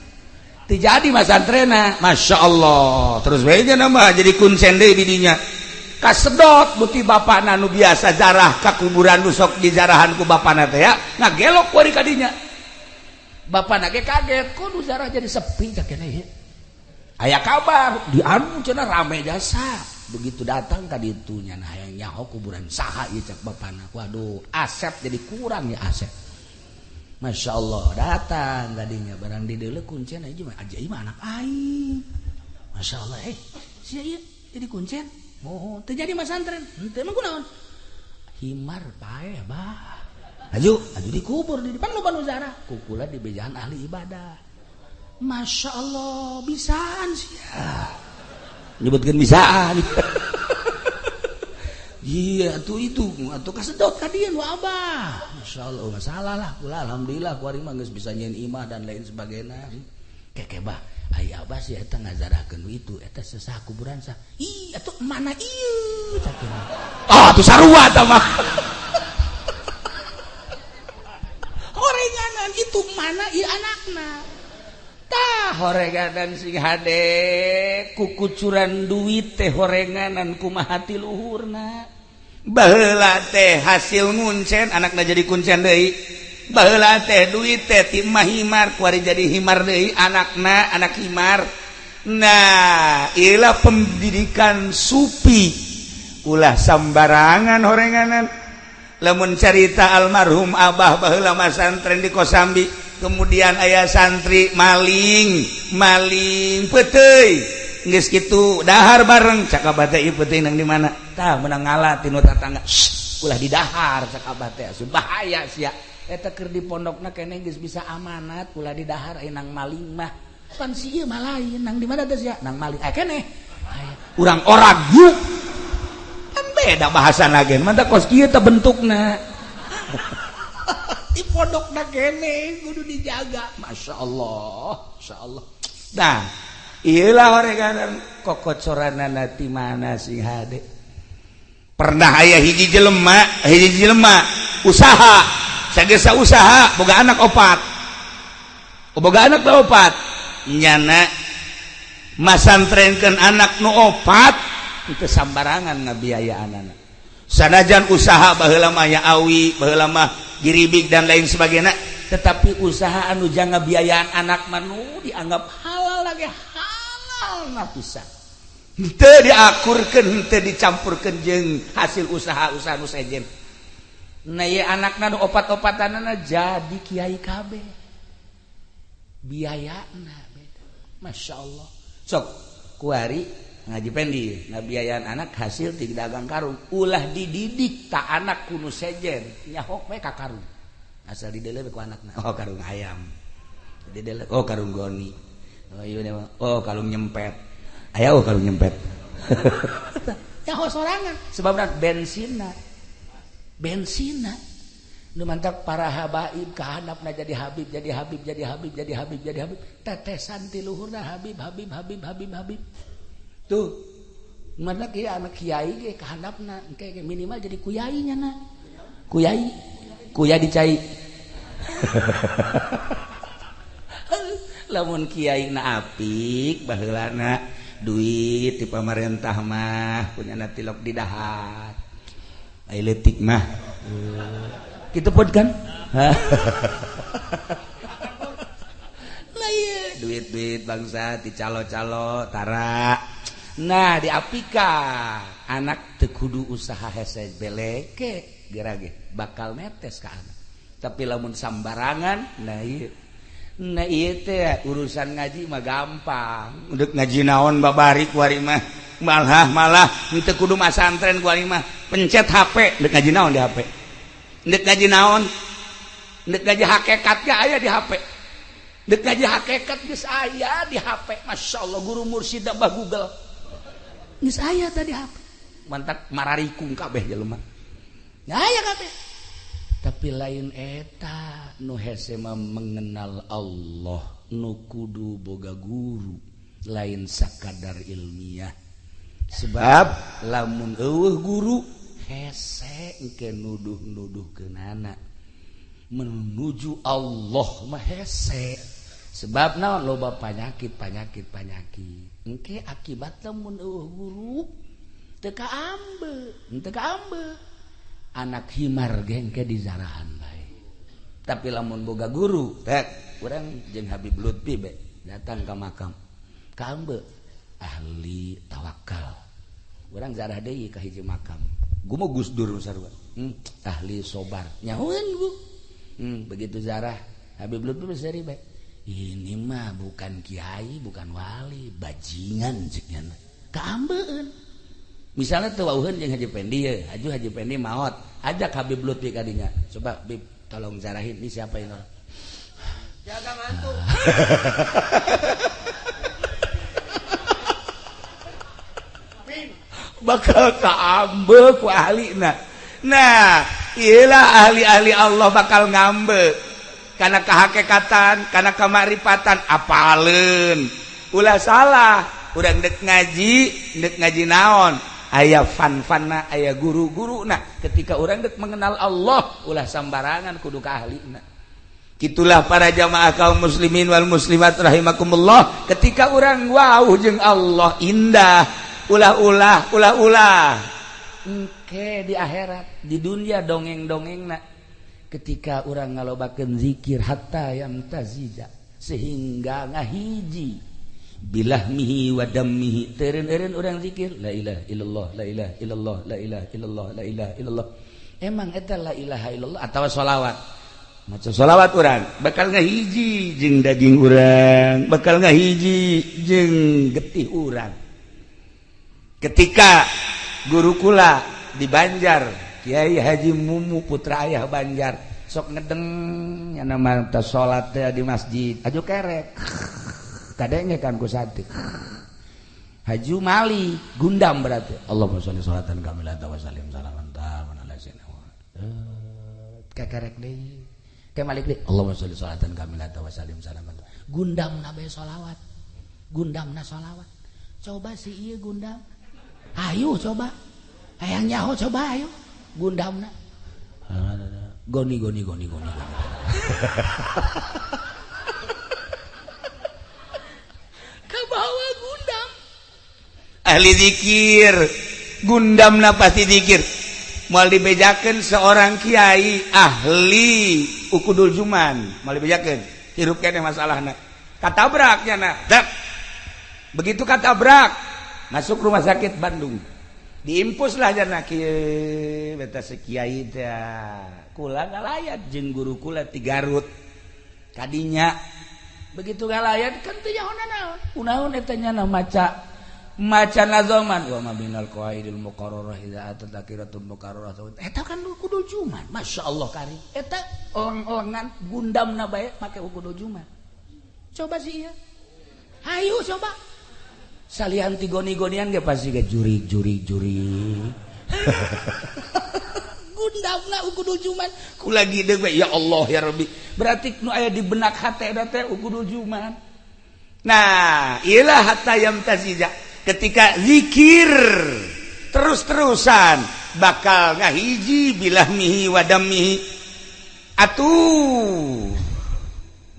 S1: Teu jadi masantrena. Masya Allah. Terus we nya mah jadi kuncen deui di dinya. Kasedot buti bapana nu biasa zarah ka kuburan nu sok dizarahan ku bapana teh ya, ngagelok kuari ka dinya. Bapana ge kaget, kok nu zarah jadi sepi cak keneh ieu. Aya kabar di anu cenah rame jasa. Begitu datang ka ditu nya hayang nyaho kuburan saha ieu cak bapana. Waduh, asep jadi kurang ya asep. Masya Allah datang tadinya barang di deuleu kuncen aja mah aja mah anak aing. Masya Allah sia ieu jadi kuncen. Mohon teu jadi masantren. Henteu emang kunaon? Himar paeh bah. Aju, aju dikubur di depan loba nu zarah. Kukula di bejaan ahli ibadah. Masya Allah bisaan sia. Nyebutkeun bisaan. Iya atuh itu atuh kasedot ka dieu nu abah. Masya Allah masalah lah kula alhamdulillah kuari mah geus bisa nyieun imah dan lain sebagainya. Keke bah aya abah sih eta ngazarahkeun itu eta sesah kuburan sah. Ih atuh mana ieu cak. Ah atuh sarua tah mah. Horenganan itu mana ieu anakna. Tah horenganan sing hade kukucuran duit teh horenganan kumaha ti luhurna. Baheula teh hasil nguncen anakna jadi kuncen deui. Baheula teh duit teh ti mah himar kuari jadi himar deui anakna anak himar. Nah, ilah pendidikan supi ulah sambarangan horenganan. Lamun carita almarhum abah baheula masantren di Kosambi, kemudian ayah santri maling maling peuteuy geus kitu dahar bareng cak abah teh ieu peuteuy nang di mana tah meunang ngala tinu tatangga. Ulah didahar cek abah teh, asup bahaya sia. Eta keur di pondokna keneh geus bisa amanat, ulah didahar aya nang maling mah. Pan si ieu mah lain, nang di mana teh sia? Nang maling. Aya keneh. Urang orang yuk. Kan beda bahasa lagi. Mantap kos kieu teh bentukna. Di pondokna keneh kudu dijaga. Masya Allah, Masya Allah. Nah, iyalah horegan kokocoranana ti mana sing hade.
S3: Pernah aya hiji jelema usaha, sagesa usaha, boga anak opat, boga anak opat, nyana masantrenkeun anak nu opat itu sambarangan ngabiayaan anak. Sanajan usaha baheula mah ya awi, baheula mah giribik dan lain sebagainya,
S1: tetapi usaha anu jang ngabiayaan anak mah nu dianggap halal lagi, halal na pisan.
S3: Henteu diakurkeun, henteu dicampurkeun jeung hasil usaha-usaha nu sejen.
S1: Nah, ieu anakna nu opat-opatanana jadi kiai kabeh, biayana beda. Masya Allah. Sok kuari ngaji pendi ngabiayaan anak hasil ti dagang karung. Ulah dididik tak anak kunu sejen, nyahok we ka karung, asal didele ku anakna.
S3: Oh, karung ayam didele, oh, karung goni, oh iya, oh, karung nyempet aya, oh, karung nyempet.
S1: Nyaho sorangan sebabna bensinna, bensinna nu mantap. Para habaib kahandapna jadi habib, jadi habib, jadi habib, jadi habib, jadi habib, tetesan ti luhurna habib, habib, habib, habib, habib. Tuh mana kieu anak kiai ge kahandapna engke ge minimal jadi kuyai nya, kuyai, kuya dicai.
S3: Lamun kiai na apik baheulana, duit di pamarentah mah punya tilok di dahar, ai leutik mah
S1: gitu pun kan.
S3: Lah iya, duit-duit bangsa di calo-calo tara.
S1: Nah, diapika anak teu kudu usaha hese beleke gerage bakal netes ka anak. Tapi lamun sambarangan, nah iya, nah iya teh urusan ngaji mah gampang.
S3: Udah ngaji naon babari kuari mah, malah malah henteu kudu masantren kuari mah, pencet HP. Ndek ngaji naon di HP? Ndek ngaji naon?
S1: Ndek ngaji hakikatnya aya di HP. Ndek ngaji hakikat geus aya di HP. Masya Allah, guru mursyid bah Google geus aya tadi HP. Mantak mararikung kabeh jelema aya kabeh. Tapi lain eta nu hese mah mengenal Allah, nu kudu boga guru, lain sakadar ilmiah. Sebab lamun eueuh guru hese engke nuduh-nuduhkeunana menuju Allah mah hese. Sebab naon? Loba penyakit, penyakit, penyakit engke akibat lamun eueuh guru teu kaambe, teu kaambe. Anak himar gengke di zarahan bae. Tapi lamun boga guru tek urang jeung Habib Lutfi be datang ke makam kaambe ahli tawakal, urang zarah deui ka hiji makam. Gua mau Gus Dur sarua, ahli sobar nyahueun bu. Begitu zarah Habib Lutfi seri bae, ini mah bukan kiai, bukan wali, bajingan ceknya kaambeun. Misalnya tuh wauheun jeung Haji Pendi ye, Haji Haji Pendi maot, ajak Habib Lutfi kadinya. Coba Bib, tolong zarahin ini siapa ini orang.
S2: Jaga mantu.
S3: Bakal kaambe ku ahlina. Nah, iyalah ahli-ahli Allah bakal ngambe. Karena kehakikatan, karena kemaripatan, apaleun. Ulah salah, urang dek ngaji naon? Aya fan-fanna, aya guru-guru. Nah, ketika orang dek mengenal Allah, ulah sambarangan, kudu ka ahlina. Itulah para jamaah kaum muslimin wal muslimat rahimakumullah, ketika orang wow jeung Allah indah, ulah-ulah, ulah-ulah.
S1: Engke di akhirat, di dunia dongeng-dongengna. Ketika orang ngalobakeun zikir hatta yamtazija, sehingga ngahiji bilahmihi wa dammihi, teureun-eureun urang zikir la ilaha illallah, la ilaha illallah, la ilaha illallah, la ilaha illallah. Emang eta la ilaha illallah atawa sholawat?
S3: Maca sholawat urang bakal ngahiji jeung daging urang, bakal ngahiji jeung getih urang. Ketika guru kula di Banjar
S1: Kiai Haji Mumu putra ayah Banjar sok ngedeng nya nama teh salat teh di masjid aju kerek kadenge kan ku santri Haji Mali gundam berarti Allahumma sholli sholatan kamilatan wa sallim salaman taman ala sayyidina kekerek deui ke Malik deui Allahumma sholli sholatan kamilatan wa sallim salaman gundam na bae sholawat gundamna sholawat coba si ieu gundam ayo coba hayang nyaho coba ayo gundamna goni goni goni goni goni kabawa gundam ahli zikir gundamna pasti zikir moal dibejakeun seorang kiai ahli ukudul juman moal dibejakeun hirup keneh masalahna katabrak nya dek begitu katabrak masuk rumah sakit Bandung diimpus lah jana kieu beta sekiai teh kula ngalayat jeung guru kula ti Garut kadinya begitu ngalayat kan teu nyaho naon kunaon eta nya maca maca nazoman wa ma binal qawaidil muqarrarah idza atat akiratul muqarrarah eta kan kudu juman masyaallah kari eta eleng-elengan gundamna bae make kudu juman coba sih ieu hayu coba salian ti goni-gonian ge pasti ge juri-juri-juri gundamna kudu juman kula gideg we ya Allah ya Rabbi berarti nu aya di benak hate eta teh kudu juman nah ilah hatta yamtazija ketika zikir terus-terusan bakal ngahiji bilahmihi wa dammihi atuh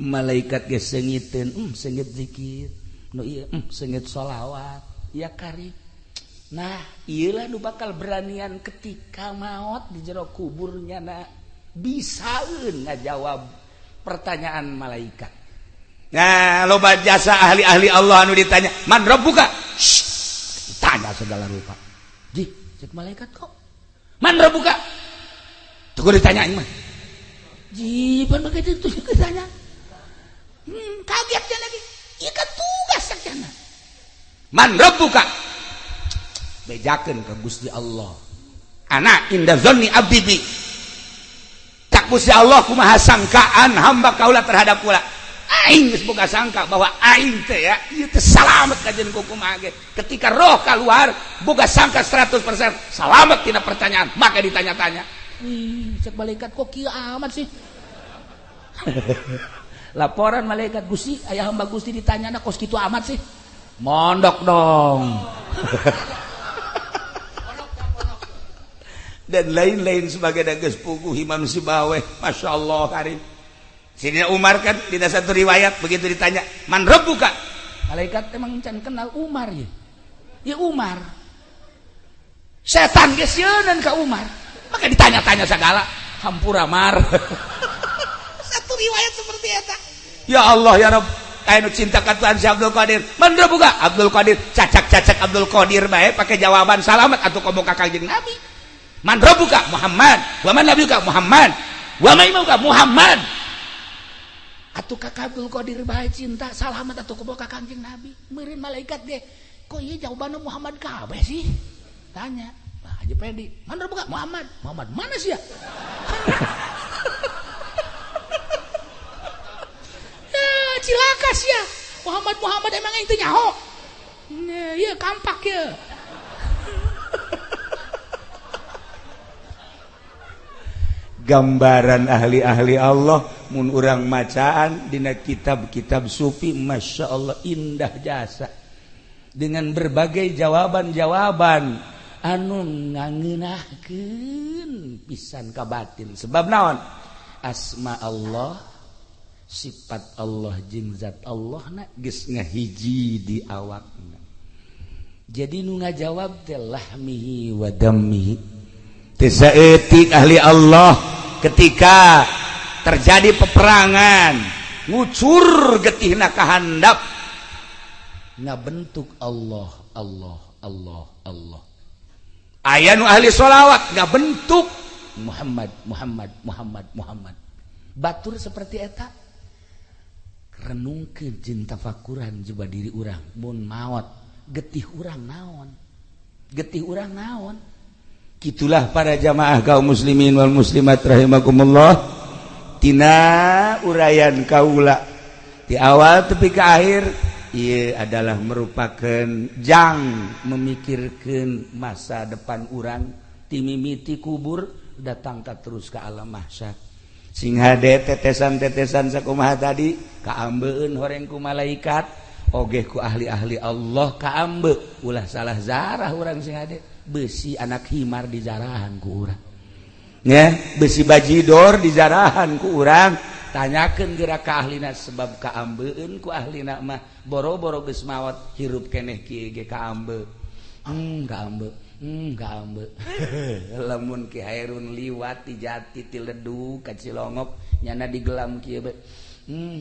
S1: malaikat ge seungiteun seungit zikir nu ieu seungit sholawat ya kari nah ieulah nu bakal beranian ketika maot di jero kuburnya na bisaeun ngajawab pertanyaan malaikat. Nah loba jasa ahli-ahli Allah anu ditanya man rabbuka tanya segala rupa ji cek malaikat kok man rabbuka tuh ditanya mah ji pan begitu tuh ditanya kaget dia lagi ieu kan tugas sakjana man rabbuka bejakeun ka Gusti Allah ana inda zanni abdi bi cak Gusti Allah kumaha sangkaan hamba kaula terhadap kula aing geus boga sangka bahwa aing teh ya ieu teh salamet kajeun kumaha ge ketika roh keluar boga sangka 100% salamet tina pertanyaan maka ditanya-tanya ih cek malaikat kok kieu amat sih laporan malaikat Gusti aya hamba Gusti ditanyana kos kitu amat sih mondok dong dan lain-lain sebagai geus puguh Imam Sibaweh Masya Allah karim Sidina Umar kan di satu riwayat begitu ditanya man rabbuka malaikat emang can kenal Umar ya ya Umar setan geus sieunan ka Umar maka ditanya-tanya segala hampura mar satu riwayat seperti eta ya Allah ya Rabb aya nu cinta ka Tuhan si Abdul Qadir man rabbuka Abdul Qadir cacak-cacak Abdul Qadir bae pake jawaban salamat atuh komo ka Kanjeng Nabi man rabbuka Muhammad wa man nabiyuka Muhammad wa man imamuka Muhammad atuh ka Abdul Qadir bae cinta salamat atuh komo ka Kanjeng Nabi meureun malaikat ge kok ieu jawabanna Muhammad kabeh sih tanya Pak Haji Pedi man rabbuka Muhammad Muhammad mana sih ya cilaka sih ya Muhammad Muhammad emang itu nyaho iya kampak ya gambaran ahli-ahli Allah mun urang macaan dina kitab-kitab sufi Masya Allah indah jasa dengan berbagai jawaban-jawaban anu ngangeunahkeun pisan ka batin sebab naon asma Allah sifat Allah jeung zat Allah na geus ngahiji di awakna jadi nu ngajawab teh lahmihi wa dammihi teu saeutik ahli Allah ketika terjadi peperangan ngucur getihna ka handap ngabentuk Allah Allah Allah Allah aya nu ahli sholawat ngabentuk Muhammad Muhammad Muhammad Muhammad batur seperti eta renungkeun jeung tafakuran coba diri urang mun maot getih urang naon getih urang naon
S3: Gitulah para jamaah kaum muslimin wal muslimat rahimakumullah, tina uraian kaula di awal tepi ke akhir ia adalah merupakan jang memikirkan masa depan urang ti mimiti kubur datang ka terus ke alam mahsyar. Sing hade tetesan-tetesan sakumaha tadi kaambeun horeng ku malaikat oge ku ahli-ahli Allah kaambe. Ulah salah zarah urang, sing hade. Besi anak himar dijarahan ku urang ya, besi bajidor dijarahan ku urang. Tanyakeun geura ka ahlina, sebab kaambeun ku ahlina mah boro-boro geus maot, hirup keneh kieu ge kaambe. Kaambe, kaambe. Lamun Ki Hairun liwat ti Jati, ti Ledu ka Cilongok, nyana digelam kieu be,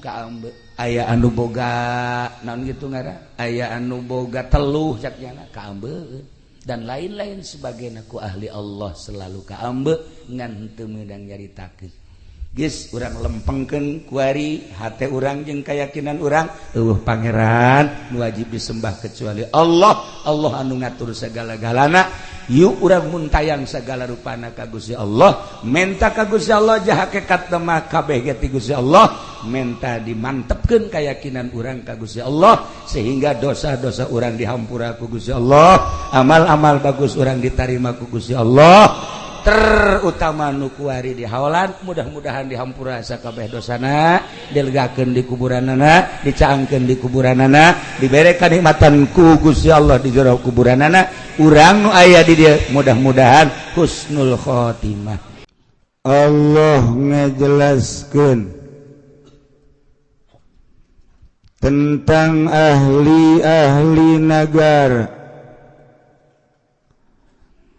S3: kaambe. Aya anu boga naon gitu ngaran, aya anu boga teluh cak nyana, kaambe dan lain-lain sebagainya. Ku ahli Allah selalu kaambe, ngan teu meunang nyaritakeun. Geus, urang lempengkeun kuari hate urang jeung keyakinan urang, euweuh pangeran nu wajib disembah kecuali Allah. Allah anu ngatur segala-galana. Yuk, urang muntayang segala rupana ka Gusti Allah, menta ka Gusti Allah, jah hakikat mah kabeh ge ti Gusti Allah. Menta dimantepkeun keyakinan urang ka Gusti Allah sehingga dosa-dosa urang dihampura ku Gusti Allah, amal-amal bagus urang ditarima ku Gusti Allah, terutama nu kuari di haolan mudah-mudahan dihampura sakabeh dosana, dilegakeun di kuburanana, dicaangkeun di kuburanana, dibere kanikmatan ku Gusti Allah di jero kuburanana. Urang nu aya di dieu mudah-mudahan husnul khotimah.
S4: Allah ngejelaskeun tentang ahli-ahli negara,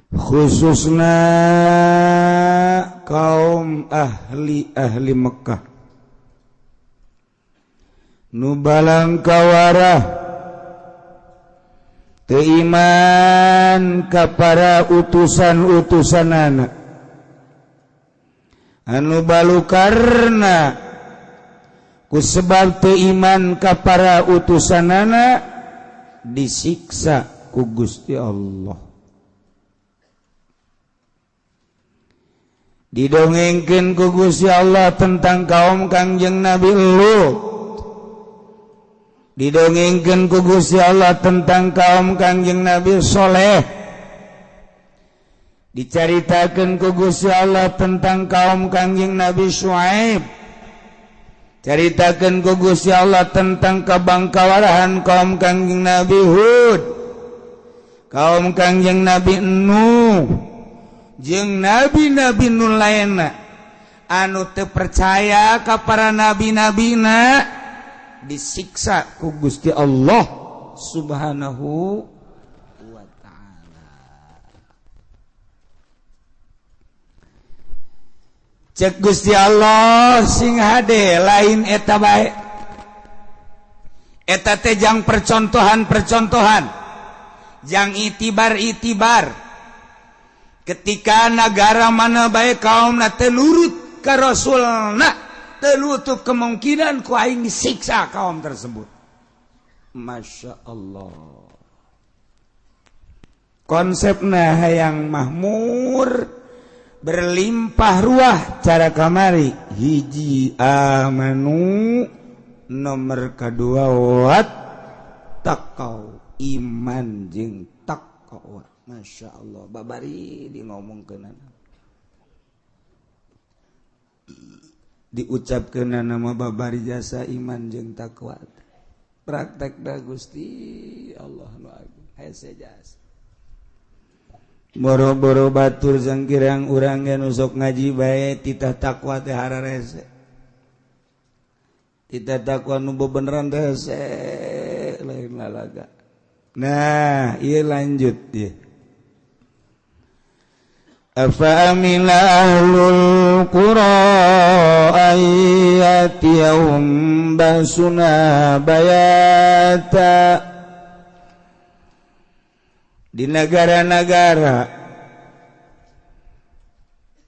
S4: khususnya kaum ahli-ahli Mekah nu balangkawarah teu iman ka para utusan-utusanana, anu balukarna ku sebab teu iman ka para utusanana disiksa ku Gusti Allah. Didongengkeun ku Gusti Allah tentang kaum Kangjeng Nabi Lut, didongengkeun ku Gusti Allah tentang kaum Kangjeng Nabi Soleh, dicaritakeun ku Gusti Allah tentang kaum Kangjeng Nabi Syuaib, caritakeun ku Gusti Allah tentang kabangkawarahan kaum Kangjeng Nabi Hud, kaum Kangjeng Nabi Nuh, jeung nabi-nabi nu lainna anu teu percaya ka para nabi-nabina disiksa ku Gusti Allah Subhanahu wa ta'ala. Cek Gusti Allah, sing hade, lain eta bae, eta teh jang percontohan-percontohan, jang itibar-itibar. Ketika negara mana bae kaum na teu nurut ka rasulna, teu kemungkinan ku aing disiksa kaum tersebut. Masya Allah, konsepna hayang mahmur berlimpah ruah cara kamari. Hiji amanu, nomor kedua wat taqau, iman jeung taqwa. Masya Allah, babari di ngomongkeun, diucapkeun nama babari jasa iman jeung takwa. Praktek da Gusti Allah nu agung hese jasa. Boro-boro batur sangkirang urang ge nu sok ngaji bae titah takwa teh hararese, titah takwa nu bebeneran teh hese, lain lalaga. Nah, ieu lanjut ieu. Afa amina ahlul qura ayyatiyahum basuna bayata. Di negara-negara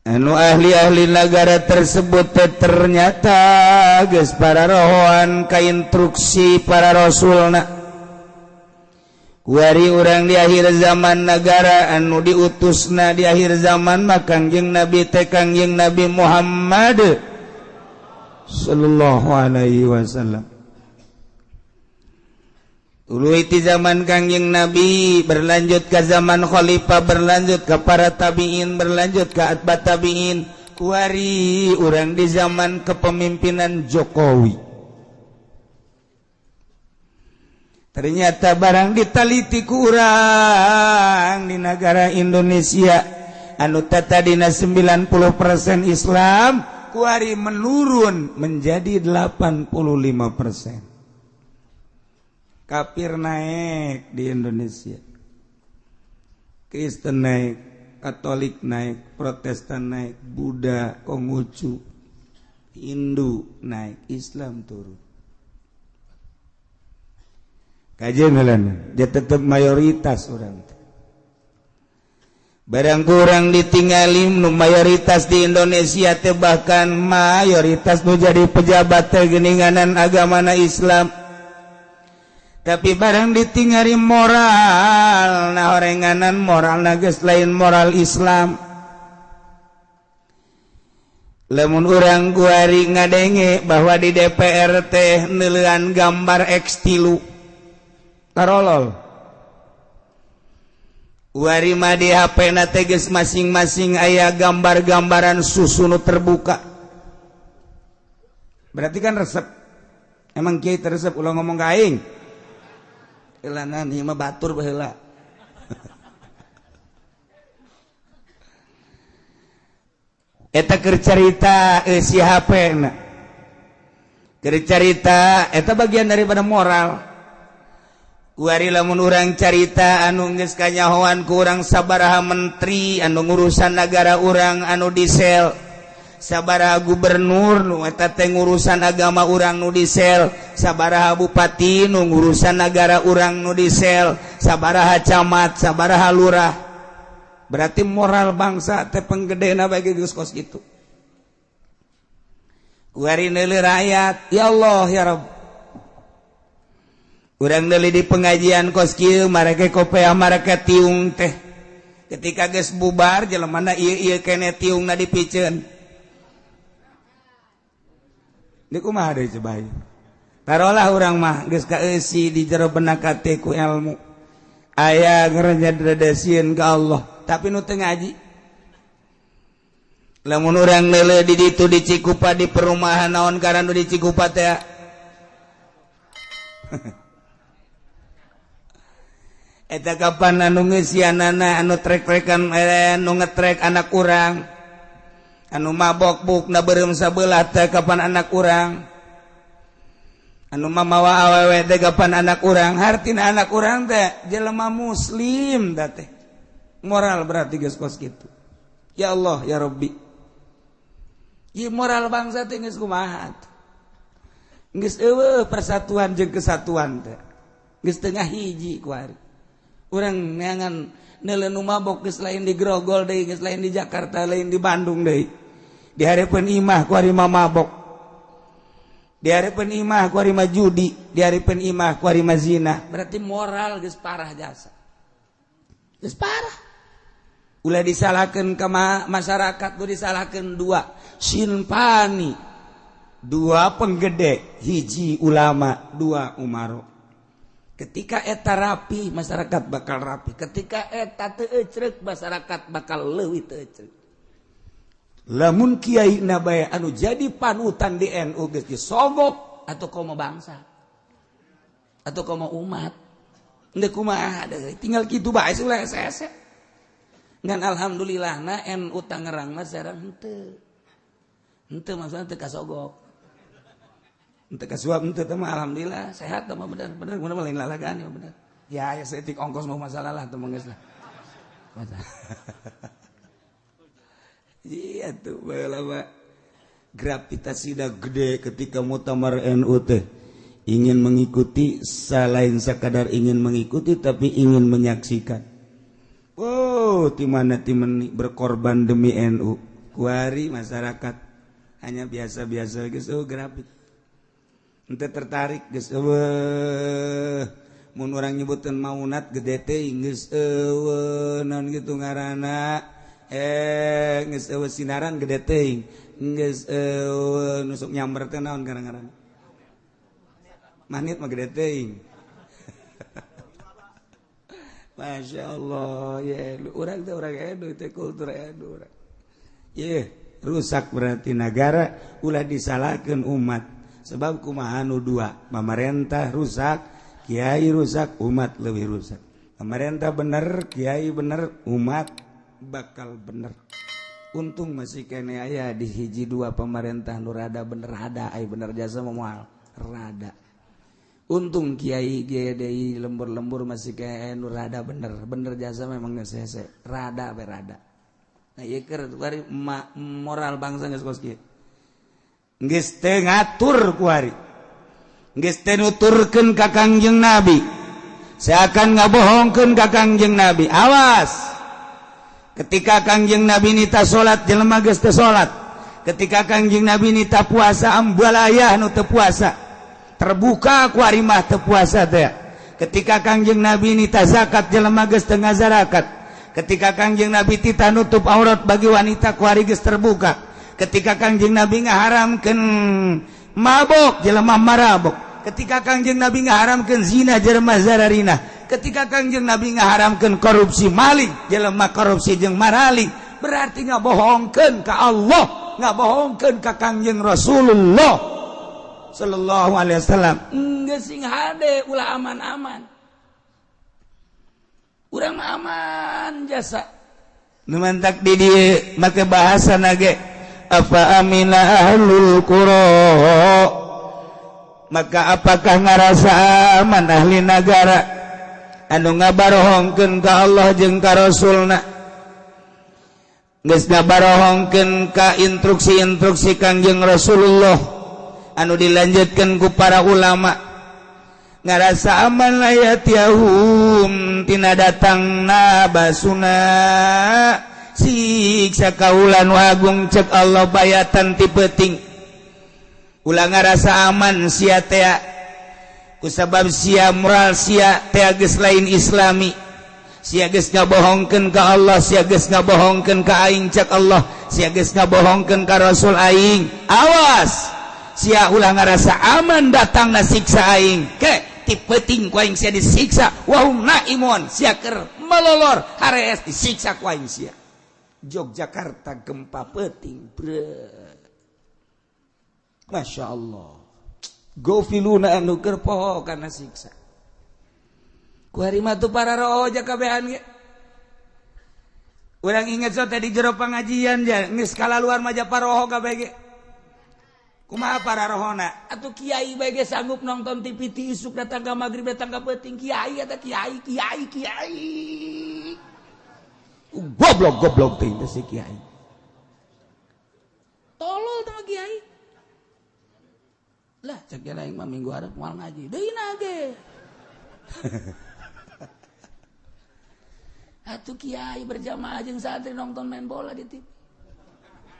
S4: anu ahli-ahli negara tersebut ternyata geus para rohoan ka instruksi para rasulna.
S3: Kuari urang di akhir zaman negara anu diutusna di akhir zaman mah Kangjeng Nabi teh Kangjeng Nabi Muhammad sallallahu alaihi wasallam. Tuluy ti zaman Kangjeng Nabi berlanjut ke zaman khalifah, berlanjut ke para tabiin, berlanjut ke atba tabiin. Kuari urang di zaman kepemimpinan Jokowi. Ternyata barang ditaliti kurang di negara Indonesia anu tadina 90% Islam, kuari menurun menjadi 85%. Kafir naik di Indonesia, Kristen naik, Katolik naik, Protestan naik, Buddha, Konghucu, Hindu naik, Islam turun. Kajian dia tetap mayoritas orang. Barang kurang ditinggalin nu mayoritas di Indonesia teh, bahkan mayoritas nu jadi pejabat teh geninganan agamana Islam. Tapi barang ditinggali moral, nah orenganan moral geus lain moral Islam. Lamun urang kuari ngadenge bahwa di DPR teh neuleuan gambar X3 tarolol. Wari mah di HP na teh geus masing-masing aya gambar-gambaran susu nu terbuka. Berarti kan resep. Emang kiai teresep ulah ngomong ka aing. Elanan ieu mah batur baheula. Eta keur carita si HP na. Keur carita eta bagian daripada moral. Kuari lamun urang carita anu geus kanyahoan ku urang sabaraha menteri anu ngurusan nagara urang anu disel, sabaraha gubernur nu eta teh ngurusan agama urang nu disel, sabaraha bupati nu ngurusan nagara urang nu disel, sabaraha camat, sabaraha lurah. Berarti moral bangsa teh penggedena bagi geus kos kitu. Kuari neuleuh rakyat, ya Allah ya Rabb. Urang deuli di pengajian kos kieu mareke kopea mareke tiung teh. Ketika geus bubar jelemana ieu-ieu kene tiungna dipiceun. Di kumaha deui coba ieu. Tarolah urang mah geus kaeusi di jero benak hate ku ilmu. Aya ngerenjadredesieun ka Allah, tapi nu teu ngaji. Lamun urang leuleuh di ditu di Cikupa di perumahan naon karana di Cikupa teh. Eta kapan anu ngeusianana anu trek-trekan anu ngetrek anak urang, anu mabok bukna beureum sabelah teh kapan anak urang, anu mamawa awewe teh kapan anak urang. Hartina anak urang teh jelema muslim da teh moral berarti geus kos kitu. Ya Allah ya Rabbi, ieu moral bangsa teh geus kumaha, geus eueuh persatuan jeung kesatuan teh geus tengah hiji ku ari. Urang neangan neuleuh nu mabok geus lain di Grogol deui, geus lain di Jakarta, lain di Bandung deui. Di hareupeun imah ku ari mah mabok, di hareupeun imah ku ari mah judi, di hareupeun imah ku ari mah zina. Berarti moral geus parah jasa, geus parah. Ulah disalahkeun ka masyarakat, ulah disalahkeun dua sinpani, dua penggede, hiji ulama, dua umaro. Ketika eta rapi, masyarakat bakal rapi. Ketika eta teu ecrek, masyarakat bakal leuwih teu ecrek. Lamun kiai na bae anu jadi panutan di NU geus disogok atau komo bangsa atau komo umat. Henteu kumaha deui, tinggal kitu bae ulah hese-hese. Ngan alhamdulillah na NU Tangerang mah sareng henteu. Henteu maksudna teu kasogok. Henteu kasuap henteu teh mah alhamdulillah sehat teh mah bener bener mun lain lalagaan ya bener. Ya ya seetik ongkos mau masalah lah teh mah geus lah. Masalah. Iya tuh baheula mah gravitasi dah gede ketika muktamar NU teh ingin mengikuti, selain sekadar ingin mengikuti tapi ingin menyaksikan. Oh, di mana timen berkorban demi NU. Kuari masyarakat hanya biasa-biasa geus oh grafik. Ente tertarik geus eueuh. Mun urang nyebuteun maunat gede teh geus eueuh naon kitu ngaranna geus eueuh sinaran gede teuing geus eueuh nusuk nyamber teh naon ngaran-ngaran manit mah gede teuing. Masya Allah ye urang teh urang edu teh kultur edu urang ye rusak berarti negara ulah disalahkeun umat sebab kumaha nu dua pamarentah rusak kiai rusak umat lebih rusak pemerintah bener kiai bener umat bakal bener. Untung masih kene aya di hiji dua pemerintah nu rada bener rada ai bener jasa moal rada. Untung kiai GDI lembur-lembur masih kene nu rada bener bener jasa memang geus hese rada be rada. Nah ieu keur kuari moral bangsa geus kos kieu. Geus teu ngatur kuari. Geus teu nuturkeun ka Kangjeng Nabi. Seakan ngabohongkeun ka Kangjeng Nabi. Awas. Ketika Kangjeng Nabi nita salat jelema geus teu salat. Ketika Kangjeng Nabi nita puasa ambalayah nu teu puasa. Terbuka ku ari mah teu puasa teh. Ketika Kangjeng Nabi nita zakat jelema geus teu ngazarakat. Ketika Kangjeng Nabi tita nutup aurat bagi wanita ku ari geus terbuka. Ketika Kangjeng Nabi ngaharamkeun mabok jelema marabok. Ketika Kangjeng Nabi ngaharamkeun zina jelema zararina. Ketika Kangjeng Nabi ngaharamkeun korupsi maling jelema korupsi jeung maraling. Berarti ngabohongkeun ka Allah, ngabohongkeun ka Kangjeng Rasulullah sallallahu alaihi wasallam. Geus sing hade ulah aman-aman. Urang mah aman jasa. Nu mantak di dieu make bahasa nage apa amina ahlul qura, maka apakah ngarasa aman ahli nagara anu ngabarohongkeun ka Allah jeung ka Rasulna, geus ngabarohongkeun ka instruksi-instruksi Kangjeng Rasulullah anu dilanjutkeun ku para ulama, ngarasa aman layatiyahum tina datangna basuna siksa kaula nu agung cek Allah bayatan ti peuting. Ulah ngarasa aman sia teh kusabab sia moral sia teh geus lain islami, sia geus ngabohongkeun ka Allah, sia geus ngabohongkeun ka aing cek Allah, sia geus ngabohongkeun ka Rasul aing. Awas sia ulah ngarasa aman datangna siksa aing ke ti peuting ku aing sia disiksa wahum naimun sia keur melolor harees disiksa ku aing sia. Yogyakarta gempa peuting bre. Masya Allah gofiluna anu keur poho kana siksa. Ku hari mah tuh para roja kabehan ge. Urang inget so tadi jero pengajian ja geus kalaluar mah ja paroho kabeh ge. Kumaha para rohona? Atuh kiai bae ge sanggup nonton TV ti isuk datang ka magrib datang ka peuting kiai eta kiai kiai kiai. Goblok goblok teh si kiai. Tolol teh kiai. Lah cek aing mah minggu hareup moal ngaji. Deui na ge. Atuh kiai berjamaah jeung santri nonton main bola di TV.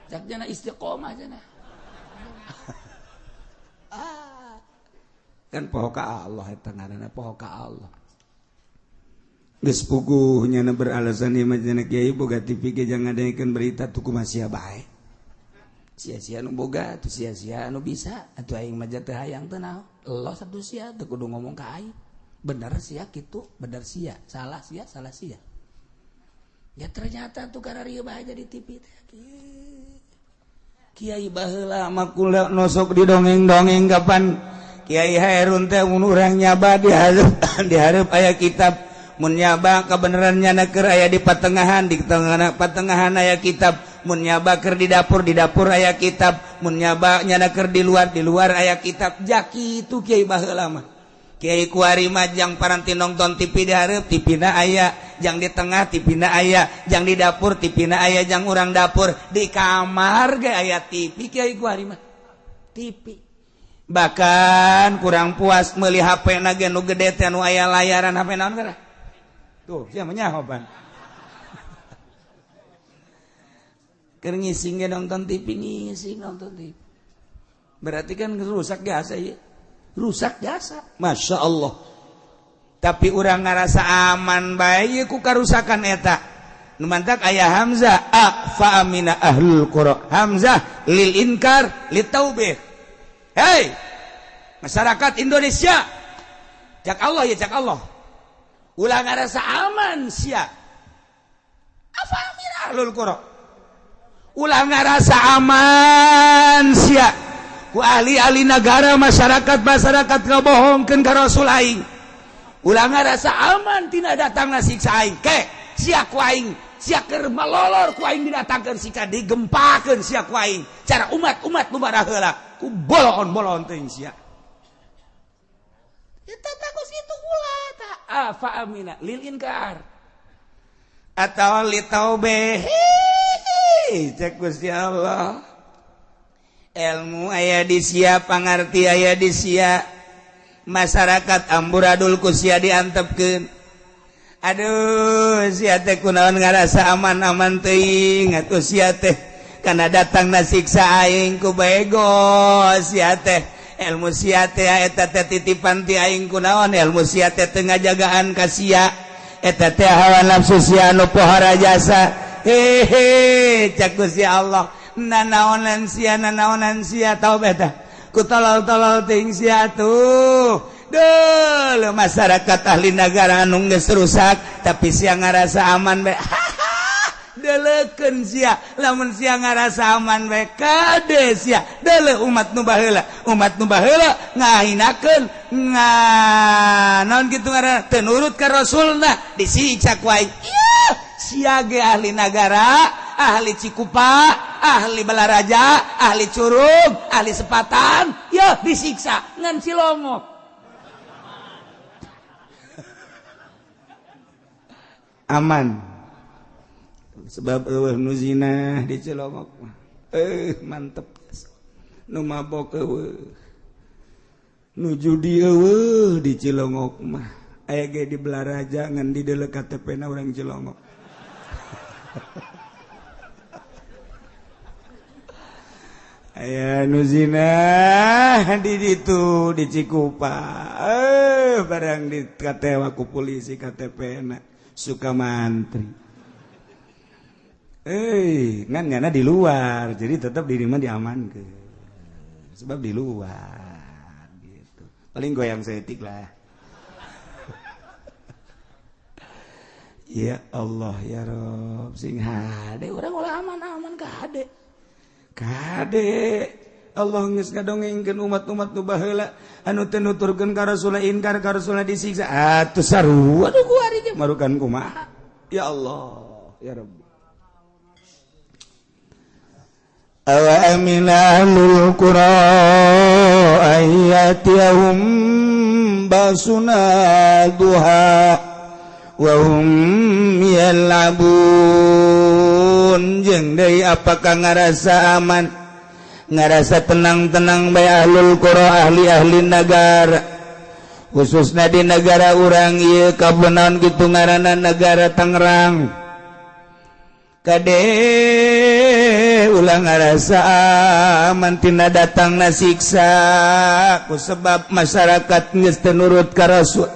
S3: Cek jana istiqomah jana. Kan poho ka Allah eta ngaranna poho ka Allah. Geus puguh nyana beralasan ieu mah cenah kiai boga TV ge jangan ngadengekeun berita tuh kumaha sia bae. Sia-sia nu boga atuh sia-sia anu bisa atuh aing mah teu hayang teu naon. Los atuh sia teu kudu ngomong ka aing. Bener sia kitu, bener sia, salah sia, salah sia. Ya ternyata tuh kararieu bae jadi TV teh. Kiai baheula mah kula nosok di dongeng-dongeng kapan Kiai Hairun teh mun urang nyaba dihareup aya kitab, mun nyaba kebenaran nyana keur aya di patengahan, di tengah patengahan aya kitab, mun nyaba keur di dapur aya kitab, mun nyaba nyana keur di luar aya kitab. Jaki itu kiai baheula mah. Kiai kuari mah jang paranti nonton TV di hareup TV na aya, jang di tengah TV na aya, jang di dapur TV na aya, jang urang dapur di kamar ge aya TV kiai kuari mah. TV. Bahkan kurang puas meuli HP na ge nu gede teh nu aya layaran HP naon geura. Tuh, sia mah nyaho pan. Keur ngising ge nonton TV, ngising nonton TV. Berarti kan rusak jasa ieu. Rusak jasa. Masya Allah.
S1: Tapi urang ngarasa aman bae ku karusakan eta. Nu mantak aya hamzah a fa amina ahlul qura. Hamzah lil inkar litaubih. Hei, masyarakat Indonesia, cak Allah ya cak Allah. Ulah ngarasa aman sia. Afa amina ahlul qura. Ulah ngarasa aman sia. Ku ahli-ahli negara masyarakat-masyarakat ngabohongkeun ka Rasul aing. Ulah ngarasa aman tina datangna siksa aing. Ke sia ku aing, sia keur malolor ku aing didatangkeun siksa, digempakeun sia ku aing. Cara umat-umat nu baraheula ku bolon-bolon teuing sia. Eta takos kitu ulah ta afa amina lil inkar atau li taubeh. Cek Gusti Allah. Ilmu aya di sia, pangarti aya di sia. Masyarakat amburadul ku sia diantepkeun. Aduh, sia teh kunaon ngarasa aman-aman teuing atuh sia teh kana datangna siksa aing ku bego sia teh. Ilmu sia teh eta teh titipan ti aing kunaon ilmu sia teh teu ngajagaan ka sia. Eta teh hawa nafsu sia anu pohara jasa. Hehe, cek Gusti Allah. Nanaonan sia, nanaonan sia tau beta. Ku tolol-tolol teuing sia tuh. Duh, masyarakat ahli negara anu geus rusak tapi sia ngarasa aman bae. Deleukeun sia, lamun sia ngarasa aman bae kade sia. Deuleu umat nu baheula, umat nu baheula ngahinakeun nga naon kitu ngaranna teu nurut ka Rasulna disiksa ku aing. Ieu sia ge ahli nagara, ahli Cikupa, ahli Balaraja, ahli Curug, ahli Sepatan, ya disiksa ngan Cilongok. Aman. Sebab eueuh nu zina di Cilongok mah. Mantep. Nu mabok eueuh. Nu judi eueuh di Cilongok mah. Aya ge di Balaraja ngan di deuleu KTP-na urang Cilongok. Aya nu zina di ditu di Cikupa. Barang di katewa ku polisi KTP-na suka mantri. Ngan nyana di luar, jadi tetap di rumah diamankeun. Sebab di luar gitu. Paling goyang setik lah. Ya Allah ya Rob, sing hade urang ulah aman-aman kade. Kade Allah geus ngadongengkeun umat-umat nu baheula anu teu nuturkeun ka Rasul inkar ka Rasul disiksa. Atuh sarua nu kuari ge marukan kumaha. Ya Allah ya Rabb. Awa amina ahlul qura ayyatihum basuna duha wa hum yal'abun. Jeung deui apakah ngarasa aman, ngarasa tenang-tenang bae ahlul qura, ahli-ahli nagara, khususna di negara urang ieu kabenaon kitu ngaranna negara Tangerang. Kade ulah ngarasa aman tina datangna siksa ku sebab masyarakat geus teu nurut ka Rasul.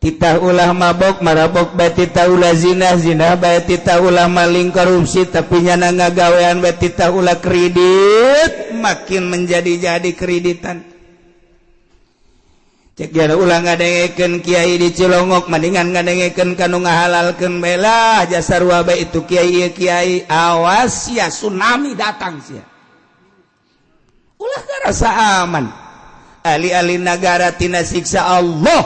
S1: Titah ulah mabok marabok bae, titah ulah zina zina bae, titah ulah maling korupsi tapi nyana ngagawean bae, titah ulah kredit makin menjadi-jadi kreditan. Cek jara ulah ngadengekeun kiai di Cilongok mendingan ngadengekeun kanu ngahalalkeun bae lah jasa sarua bae itu kiai ieu kiai. Awas sia tsunami datang sia. Ulah ngarasa aman ahli-ahli nagara tina siksa Allah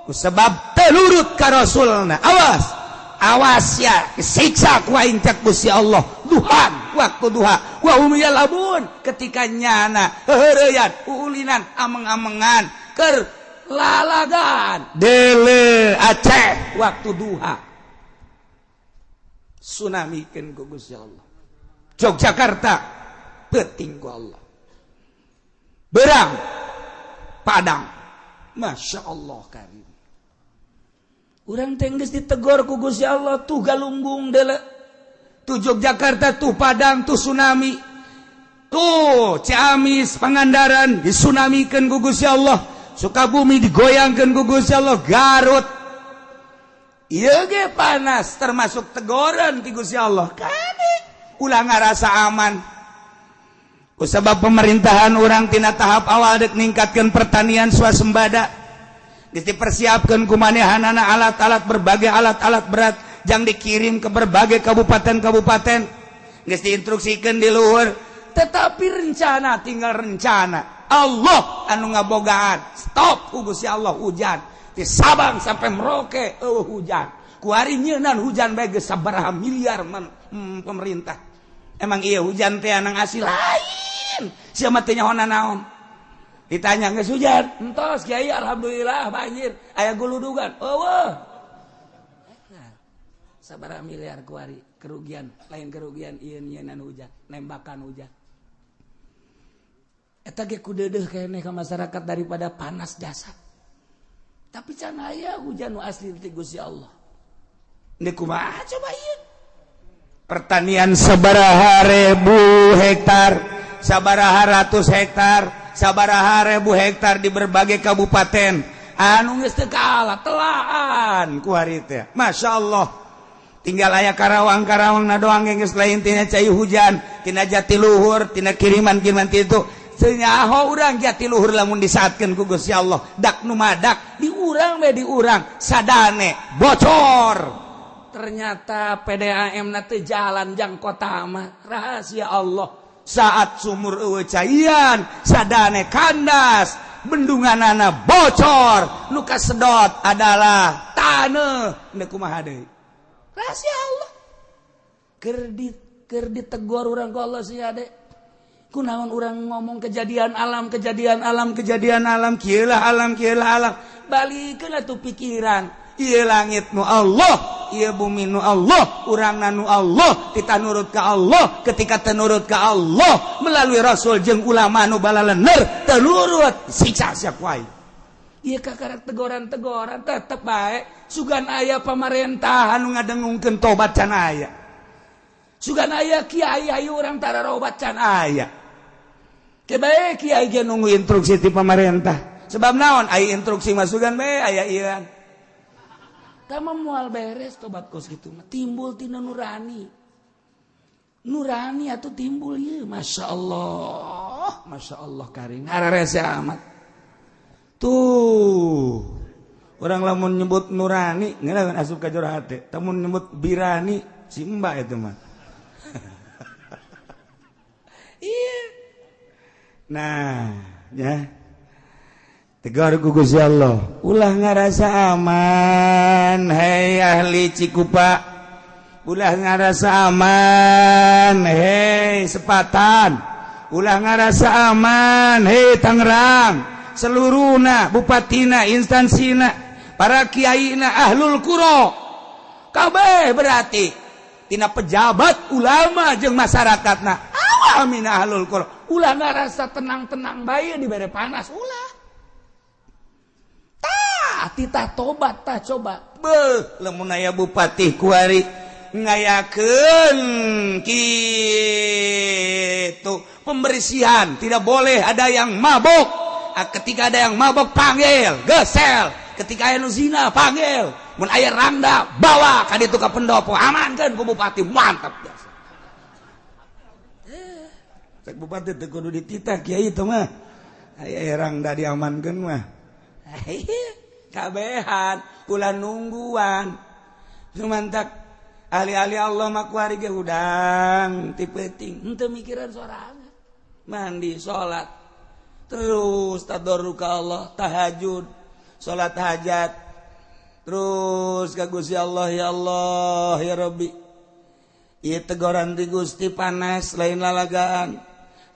S1: sebab telurut ka Rasulna. Awas, awas ya siksa ku aing cek Gusti Allah. Duhan waktu duha wa hum yalabun ketika nyana heureyan uulinan ameng-amengan keur lalagan dele Aceh waktu duha tsunamikeun ku Gusti Allah. Yogyakarta peuting ku Allah. Berang Padang Masya Allah karim. Urang teh geus ditegor ku Gusti Allah tuh Galunggung deuleu, tuh Yogyakarta, tuh Padang, tuh tsunami, tuh Ciamis, Pangandaran disunamikeun ku Gusti Allah. Sukabumi digoyangkeun ku Gusti Allah, Garut ieu ge panas termasuk tegoran ti Gusti Allah. Kade ulah ngarasa aman. Kusabab pemerintahan urang tina tahap awal dek ningkatkeun pertanian swasembada. Geus dipersiapkeun ku manehanana alat-alat, berbagai alat-alat berat jang dikirim ke berbagai kabupaten-kabupaten. Geus diinstruksikeun di luhur, tetapi rencana tinggal rencana. Allah anu ngabogaan. Stop ku Gusti Allah hujan. Di Sabang sampai Merauke eueuh hujan. Kuari nyeunan hujan bae geus sabaraha miliar pemerintah. Emang iya hujan teh anang asli lain. Sia mah teu nyaho naon. Ditanya geus hujan, entos kiai alhamdulillah banjir, aya guludugan. Eueuh. Sabaraha miliar kuari kerugian, lain kerugian ieu nyeunan hujan, nembakan hujan. Eta ge kudeudeuh keneh ka masyarakat daripada panas jasad. Tapi can aya hujan nu asli ti Gusti Allah. Ini kumaha coba ieu?
S3: Pertanian sabaraha ribu hektar, sabaraha ratus hektar, sabaraha ribu hektar di berbagai kabupaten anu geus teu kaala telaan ku hari teh. Masya Allah, tinggal aya Karawang-Karawang na doang geus lain tina cai hujan, tina jatiluhur, tina kiriman-kiriman itu.
S1: Senyaho urang jatiluhur lamun disaatkeun ku Gusti Allah, dak nu madak di urang we, di urang sadane bocor. Ternyata PDAM na teu jalan jang kota mah rahasia Allah.
S3: Saat sumur eueuh caian, sadane kandas, bendunganana bocor, nu kasedot adalah taneuh. Ndek kumaha deui?
S1: Rahasia Allah. Keur ditegor urang ku Allah sia de. Kunaon urang ngomong kejadian alam, kejadian alam, kejadian alam, kieu lah alam, kieu lah alam. Balikeun atuh pikiran.
S3: Ieu langit nu Allah, ieu bumi nu Allah, urangna nu Allah, kita nurut ka Allah. Ketika tenurut ka Allah melalui Rasul jeung ulama nu balalener, tenurut siksa sia ku aing.
S1: Ieu kakarak tegoran-tegoran tetep bae sugan aya pamarentah
S3: anu ngadengungkeun tobat can aya.
S1: Sugan aya kiai ayu urang tararobat can aya. Ke bae kiai ge
S3: nunggu instruksi ti pamarentah. Sebab naon aya instruksi mah sugan bae aya ieu.
S1: Tama moal beres tobat kos gitu mah timbul tina nurani. Nurani atuh timbul ieu, Masya Allah. Masya Allah karing hararese amat.
S3: Tuh orang lamun nyebut nurani ngelawan asup ka jero hate, lamun nyebut birani si mbak itu mah. Iya. Nah, ya. Tegar ku Gusti Allah, ulah ngarasa aman hei ahli Cikupa, ulah ngarasa aman hei Sepatan, ulah ngarasa aman hei Tangerang, seluruhna bupatina, instansina, para kiaina, ahlul qura kabeh berarti tina pejabat, ulama jeung masyarakatna awamina ahlul qura.
S1: Ulah ngarasa tenang-tenang bae dibere panas ulah. Tah titah tobat tah coba.
S3: Beuh lamun aya bupati kuari ngayakeun kitu pembersihan, tidak boleh ada yang mabok. Ketika ada yang mabok panggil, gesel. Ketika aya nu zina panggil, mun aya rangda bawa ka ditu ka pendopo, amankeun ku bupati, mantap biasa.
S4: Cek bupati teu kudu dititah kiai teh mah. Aya rangda diamankeun mah.
S3: Kabehan ulah nungguan. Sumantak ahli-ahli Allah mah kuari ge hudang ti peuting,
S1: henteu mikiran sorangan. Mandi, salat, terus tadarru ka Allah, tahajud, salat hajat, terus ka Gusti Allah, ya Allah, ya Rabbi.
S3: Ieu tegoran ti Gusti panas lain lalagaan.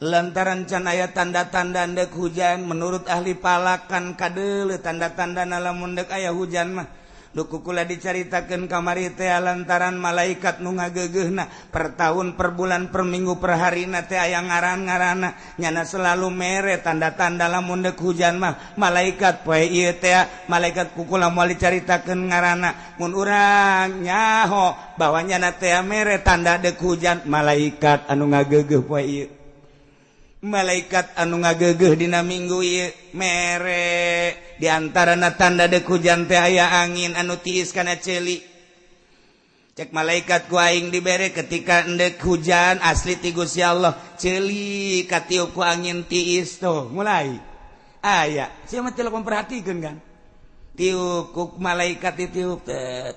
S3: Lantaran can aya tanda-tanda ndek hujan, menurut ahli falak kan kadeuleu tanda-tanda lamun ndek aya hujan mah. Nu kukula dicaritakeun kamari teh lantaran malaikat nu ngageugeuna per tahun, per bulan, per minggu, per harina teh aya ngaran-ngaranna, nyana selalu mere tanda-tanda lamun deuk hujan mah malaikat poe ieu teh malaikat kukula moal dicaritakeun ngaranna. Mun urang nyaho bahwa nyana teh mere tanda deuk hujan malaikat anu ngageugeuh poe ieu. Malaikat anu ngagegeh dina minggu ieu mere diantarana tanda deuk hujan teh aya angin anu tiis kana ceuli. Cek malaikat ku aing dibere ketika endek hujan asli ti Gusti Allah ceuli katiup ku angin tiis tuh mulai aya sia mah tilok memperhatikeun kan tiup ku malaikat ditiup teh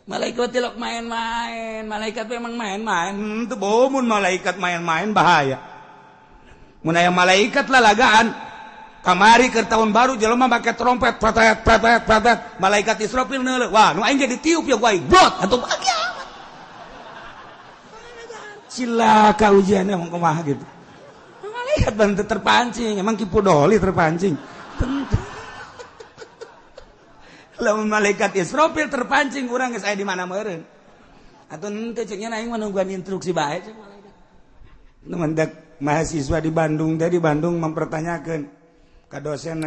S3: malaikat tilok main-main malaikat memang main-main teu bomun malaikat main-main bahaya. Mun aya malaikat lalagaan kamari keur tahun baru jelema make trompet pratet pratet pratet malaikat Israfil neuleuh wah nu aing ge ditiup ya ku aing brot atuh kiamat cilaka ujianna emang kumaha gitu malaikat ban terpancing emang Ki Pudoli terpancing tentu lamun malaikat Israfil terpancing urang geus aya di mana meureun atuh henteu ceuk nya aing mah nungguan instruksi bae ceuk malaikat nu mendak mahasiswa di Bandung tadi Bandung mempertanyakan ke dosen,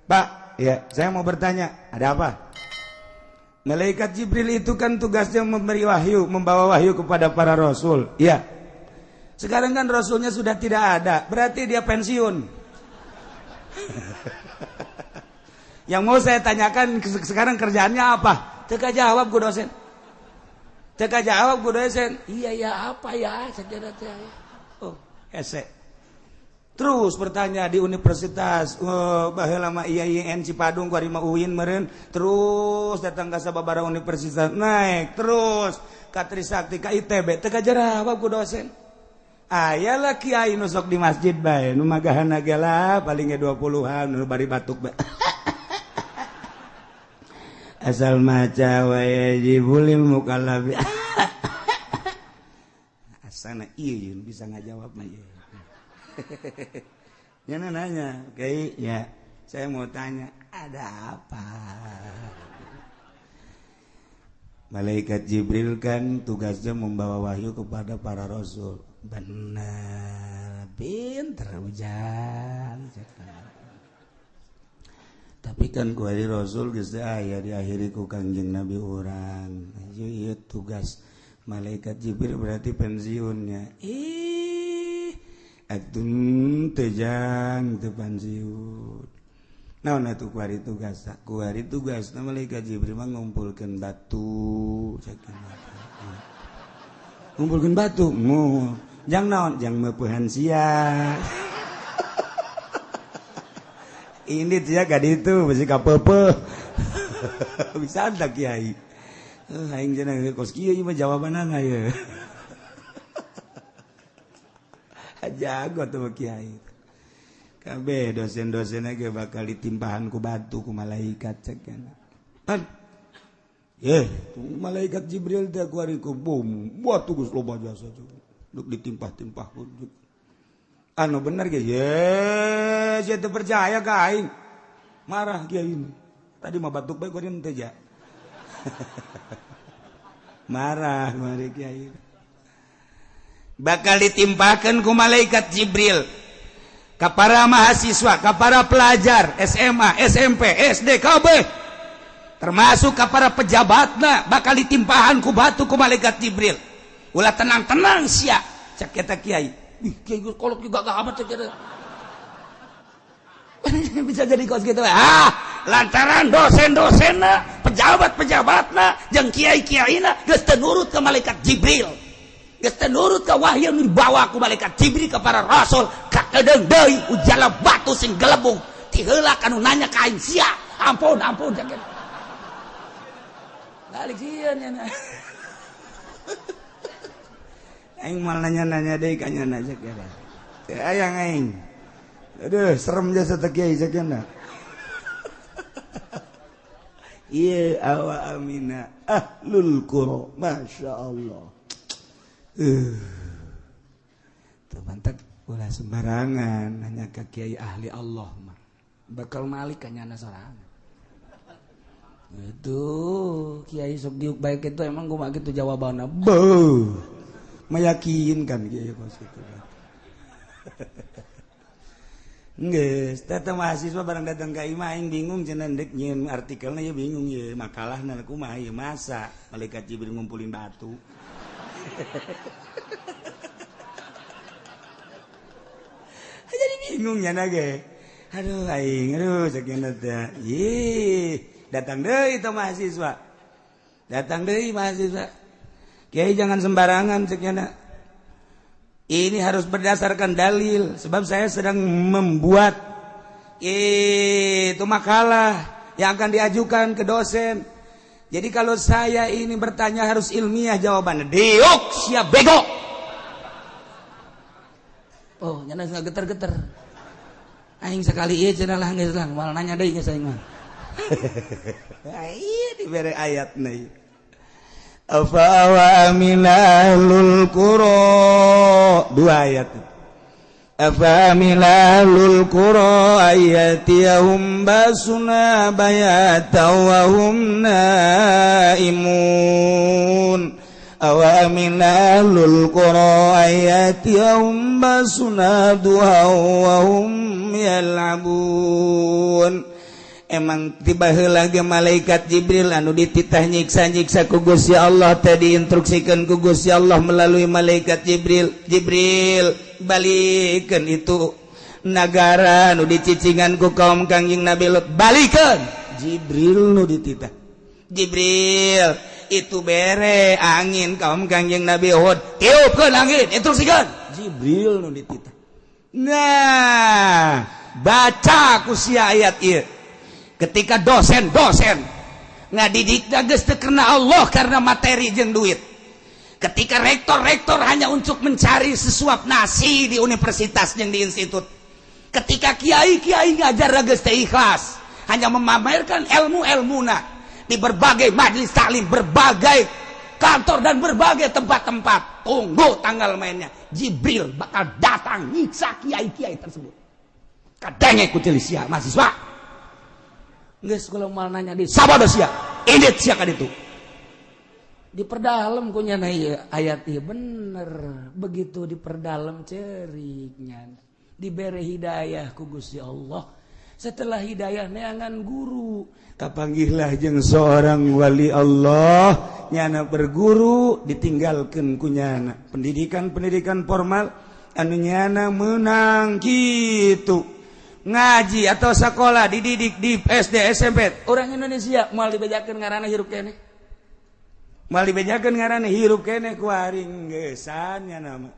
S3: Pak, ya saya mau bertanya, ada apa? Malaikat Jibril itu kan tugasnya memberi wahyu, membawa wahyu kepada para rasul. Ya. Sekarang kan rasulnya sudah tidak ada, berarti dia pensiun. Yang mau saya tanyakan sekarang kerjaannya apa? Teka jawab ku dosen. Teka jawab ku dosen. Iya ya apa ya? Saya kira oh. Hese. Terus bertanya di universitas, baheula mah IAIN Cipadung kuari mah UIN meureun, terus datang ka sababaraha universitas naik terus ka Trisakti ka ITB teu kajarabab ku dosen. Aya lah kiai nu sok di masjid bae nu magahana ge lah paling ge 20-an nu bari batuk bae. Asal maca wae jibulil mukallafi. Sana iya bisa ngajawab mah ieu. Nya nanya, "Kiai, ya, saya mau tanya, ada apa?" Malaikat Jibril kan tugasnya membawa wahyu kepada para rasul. Benar, pinter ujang. Tapi kan ku ari rasul geus teh aya diakhiri ku Kangjeng Nabi urang. Ieu tugas malaikat Jibril berarti pensiunnya. Ih, atun tejang teu pensiun. Naon atuh kuari tugas? Kuari tugas na malaikat Jibril mah ngumpulkeun batu, ngumpulkeun batu. Mu, jang naon? Jang meupehan sia. Ini sia ka ditu bisi kapeupeuh. Bisa tah kiai. Aing cenah kos kieu ieu mah jawabanana ye. Jago tuh kiai. Kabeh dosen-dosenna ge bakal ditimpahan ku batu ku malaikat cek kana. Pan. Ye, malaikat Jibril teh ku ari ku bom, batu geus loba jasa duk ditimpah-timpah ku. Anu bener ge ye, sia teu percaya ka aing. Marah kiai ini. Tadi mah batuk bae ku ari teh ja. Marah mari kiai. Bakal ditimpakan ku malaikat Jibril ka para mahasiswa, ka para pelajar SMA, SMP, SD, KB, termasuk ka para pejabatna bakal ditimpahan ku batu ku malaikat Jibril. Ulah tenang-tenang sia, cek eta kiai. Ih, kiai kolot juga gak amat cek eta. Bisa jadi kos gitu. Ah, lantaran dosen-dosenna, pejabat-pejabatna, jeung kiai-kiaina geus teu nurut ka malaikat Jibril. Geus teu nurut ka wahyu nu dibawa ku malaikat Jibril ka para rasul, kakedeung deui ujala batu sing gelebung. Ti heula kanu nanya ka aing sia. Ampun, ampun cek. Balik sieun nya. Aing mal nanya-nanya deui ka nya cek eta. Teu aya aing. Aduh, serem jasa teh kiai cek nya. Iya awa amina ahlul qura, masya Allah. Tuh mantak ulah sembarangan nanya ke kiai ahli Allah mah. Bakal malik kanyana sorangan. Itu kiai sok diuk baik itu emang gua mah gitu jawabanna. Beuh. Meyakinkan kiai kos kitu. Geus, teh mahasiswa barang datang ka imah aing bingung cenah ndek nyieun artikelna ya bingung ye makalahna kumaha ieu masa malaikat Jibril ngumpulin batu. Bingung nya ge. Aduh aing, aduh sakieu teh. Ih, datang deui itu mahasiswa. Datang deui mahasiswa. Kiai, jangan sembarangan cek. Ini harus berdasarkan dalil, sebab saya sedang membuat itu makalah yang akan diajukan ke dosen. Jadi kalau saya ini bertanya harus ilmiah jawabannya. Diuk siap bego.
S1: Oh, nyana geter-geter. Aing sekali ieu cenah lah, geus lah, moal nanya deui geus aing mah.
S3: Iya, dibere ayat nih. Afa wa amina ahlul qura, dua ayat. Afa amina ahlul qura ayatiyahum basuna bayata wa hum naimun. Awa amina ahlul qura ayatiyahum basuna duha wa hum yal'abun. Emang tiba lagi malaikat Jibril anu dititah nyiksa-nyiksa ku Gusti Allah tadi, instruksikan ku Gusti Allah melalui malaikat Jibril, "Jibril, balikan itu nagara nu dicicingan ku kaum Kangjeng Nabi Lut, balikan." Jibril nu dititah, "Jibril, itu bere angin kaum Kangjeng Nabi Hud, tiupkeun angin," instruksikan Jibril nu dititah. Nah, baca ku sia ayat ieu. Ketika dosen-dosen ngadidik geus teu karena Allah, karena materi jeung duit, ketika rektor-rektor hanya untuk mencari sesuap nasi di universitas jeung di institut, ketika kiai-kiai ngajar geus teu ikhlas, hanya memamerkan ilmu-ilmuna di berbagai majelis taklim, berbagai kantor, dan berbagai tempat-tempat, tunggu tanggal mainnya. Jibril bakal datang nyiksa kiai-kiai tersebut. Kadenge ku sia mahasiswa. Geus, kalau mal nanya di sabodo sia, indit sia ka ditu.
S1: Diperdalam ku nyana ieu ayat ieu, bener. Begitu diperdalam, ceriknya dibere hidayah ku Gusti Allah. Setelah hidayah, neangan guru.
S3: Kapanggihlah jeung seorang wali Allah, nyana berguru, ditinggalkan ku nyana pendidikan-pendidikan formal anu nyana menang gitu ngaji atau sekolah, dididik di SD, SMP.
S1: Orang Indonesia moal dibejakeun ngaranna hirup keneh.
S3: Moal dibejakeun ngaranna hirup keneh ku aring geusan nya nama.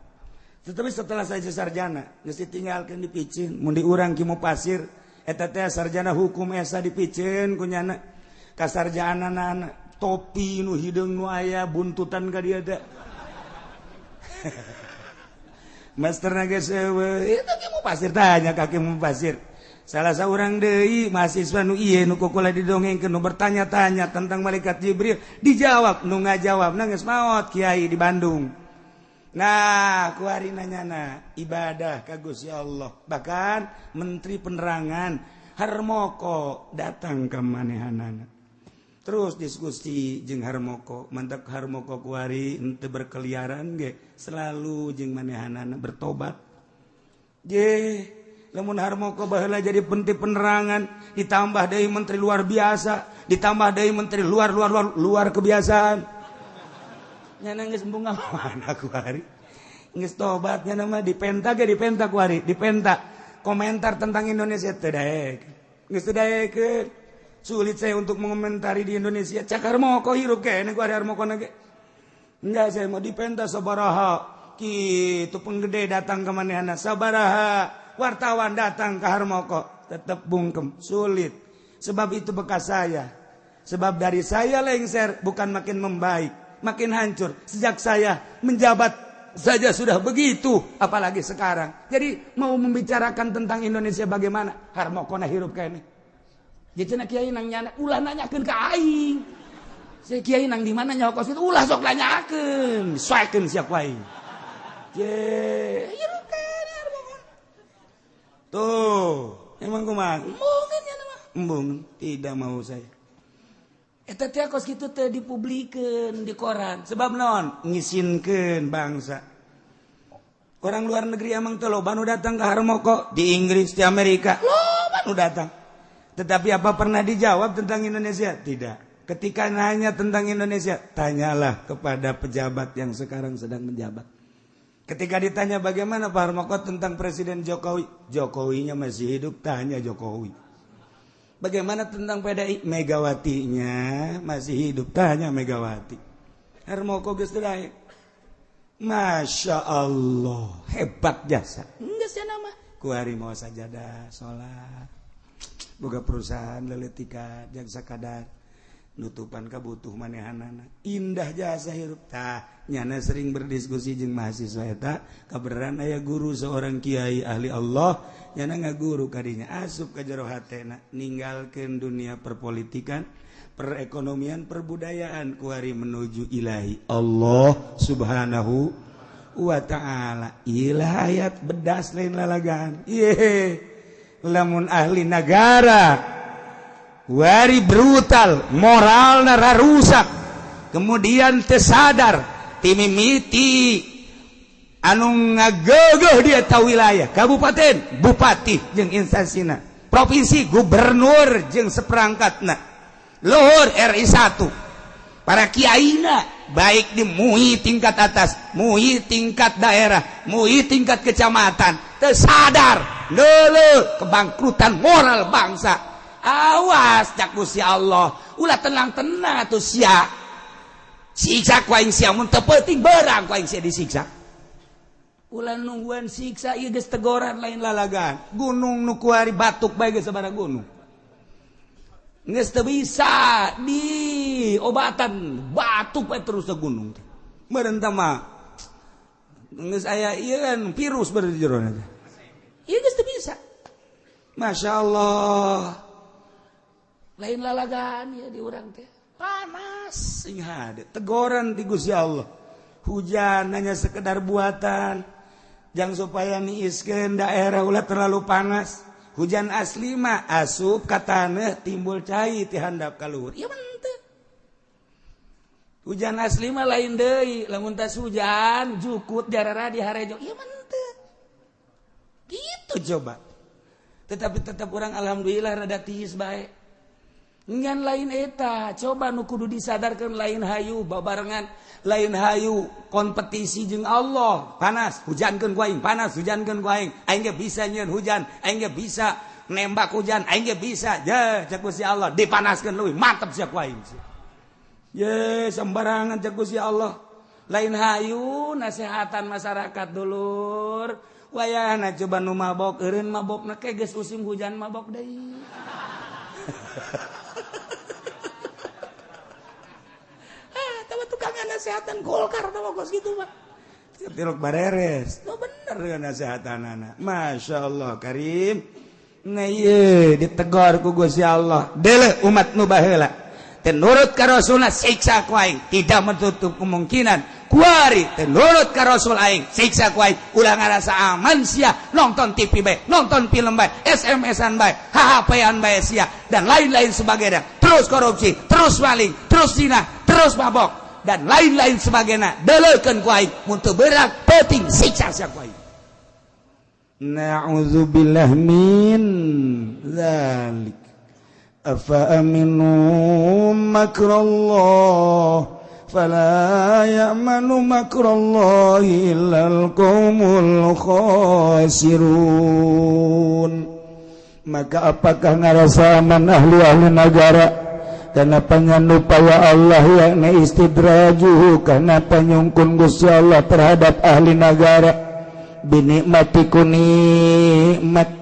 S3: Tetapi setelah saya sarjana geus ditinggalkeun, dipiceun mun di urang Ki Pasir eta teh sarjana hukum esa, dipiceun ku nyana kasarjanana topi nu hideung nu aya buntutan ka dieu teh. Master geus eueuh itu Ki Pasir, tanya ka Ki Pasir. Salah seorang deui mahasiswa nu ieu nu kukula didongengkeun, nu bertanya-tanya tentang malaikat Jibril, dijawab, nu ngajawab geus maot, kiai di Bandung. Nah, kuari nanyana ibadah ka Gusti Allah. Bahkan menteri penerangan Harmoko datang ke manehanana, terus diskusi jeung Harmoko. Mantap, Harmoko kuari ente berkeliaran ge selalu jeung manehanana bertobat. Je lamun Harmoko baheula jadi menteri penerangan, ditambah deui menteri luar biasa, ditambah deui menteri luar luar luar luar kebiasaan, nyana geus embung mana kuari geus tobat. Nyana mah dipenta ge, dipenta kuari, dipenta komentar tentang Indonesia teu daek, geus teu daekeun. "Sulit saya untuk mengomentari di Indonesia," cak Harmoko. Hirup kene ku ari Harmoko ge. "Enggak, saya mau dipenta sabaraha kitu penggede datang ke manehana, sabaraha wartawan datang ke Harmoko, tetap bungkem, sulit, sebab itu bekas saya. Sebab dari saya lengser bukan makin membaik, makin hancur. Sejak saya menjabat saja sudah begitu, apalagi sekarang. Jadi mau membicarakan tentang Indonesia bagaimana?" Harmoko na hirup kene.
S1: Jadi cenah kiai nang nyana ulah nanyakeun ka aing. Saya kiai nang di mana nyaho kos itu ulah sok nanyakeun.
S3: Soekeun sia ku aing.
S1: Je, hirup kene Harmoko.
S3: Tuh, emang kumaha?
S1: Embungeun nya mah.
S3: Embung, tidak mau saya.
S1: Eta teh kos kitu teh dipublikeun di koran.
S3: Sebab non ngisinkeun bangsa. Orang luar negeri emang tuh loba nu datang ke Harmoko, di Inggris, di Amerika, loba nu datang. Tetapi apa pernah dijawab tentang Indonesia? Tidak. Ketika nanya tentang Indonesia, tanyalah kepada pejabat yang sekarang sedang menjabat. Ketika ditanya bagaimana Pak Harmoko tentang Presiden Jokowi, Jokowinya masih hidup, tanya Jokowi. Bagaimana tentang PDI, Megawatinya masih hidup, tanya Megawati. Harmoko geus teu. Masya Allah, hebat jasa. Enggak sih nama. Kuari mau sajadah, sholat, boga perusahaan leletika, jang sakadar nutupan kabutuh manehanana. Indah jasa hirup. Tah, nyana sering berdiskusi jeung mahasiswa eta, kabeneran aya guru seorang kiai ahli Allah, nyana ngaguru kadinya asup ka jero hatena, ninggalkeun dunia perpolitikan, perekonomian, perbudayaan, kuari menuju ilahi Allah Subhanahu wa ta'ala. Ilah ayat bedas lain lalagaan. Ye, lamun ahli negara wari brutal, moralna rusak, kemudian tersadar timimiti anu ngagegeh dia ta wilayah kabupaten, bupati jeung instansina, provinsi gubernur jeung seperangkatna, luhur RI 1, para kiaina baik di MUI tingkat atas, MUI tingkat daerah, MUI tingkat kecamatan, tersadar leuleuh kebangkrutan moral bangsa. Awas cak Gusti Allah, ulah tenang-tenang atuh sia. Siksa ku aing sia mun teu penting berang ku aing sia disiksa. Ulah nungguan siksa ieu geus tegoran lain lalagan. Gunung nu kuari batuk bae geus sabaraha gunung. Geus teu bisa di obatan batuk bae terus ke gunung teh. Meureun tah mah geus aya ieu kan virus beureun di jero teh. Ieu geus teu bisa. Masya Allah. Lain lalagaan ya di urang teh. Panas sing hade tegoran ti Gusti Allah. Hujan hanya sekedar buatan. Jangan supaya niiskeun daerah ulah terlalu panas. Hujan asli mah asup ka taneuh timbul cai ti handap ka luhur. Ieu mah henteu. Hujan asli mah lain deui, lamun tas hujan jukut jarara di harejo. Ieu mah henteu. Gitu coba. Tetapi tetap orang alhamdulillah rada tiis bae. Ngan lain eta, coba nu kudu disadarkan lain hayu babarengan, lain hayu kompetisi jeung Allah. Panas, hujankeun ku aing, panas, hujankeun ku aing. Aing ge bisa nyieun hujan, aing ge bisa nembak hujan, aing ge bisa. Je, cek Gusti Allah, dipanaskeun leuwih mantep sia ku aing. Ye, sembarangan cek Gusti Allah. Lain hayu nasehatan masyarakat dulur. Wayahna coba nu mabok eureun mabokna ke geus musim hujan mabok deui. Tukang nasehatan Golkar tahu kos gitu pak. Tilok bareres. Oh bener dengan nasehatan anak. Masya Allah Karim. Nah iya ditegor ku Gusti Allah. Dele umat nu baheula. Teu nurut ka Rasulna siksa ku aing. Tidak menutup kemungkinan. Kuari teu nurut ka Rasul aing siksa ku aing. Ulah ngarasa aman sia nonton TV bae, nonton film bae, SMS-an bae, HP-an bae sia dan lain-lain sebagainya. Terus korupsi, terus maling, terus zina, terus mabok dan lain-lain sebagainya. Deleukeun ku aing mun teu berak peuting siksa sia ku aing. Na'udzubillah min dzalik. Afa aminu makrallah fala ya'manu makrallahi illal qaumul khasirun. Maka apakah ngarasa aman ahli-ahli negara karena panyanupaya Allah yakni istidrajuhu karena panyungkun Gusti Allah terhadap ahli negara binikmati ku nikmat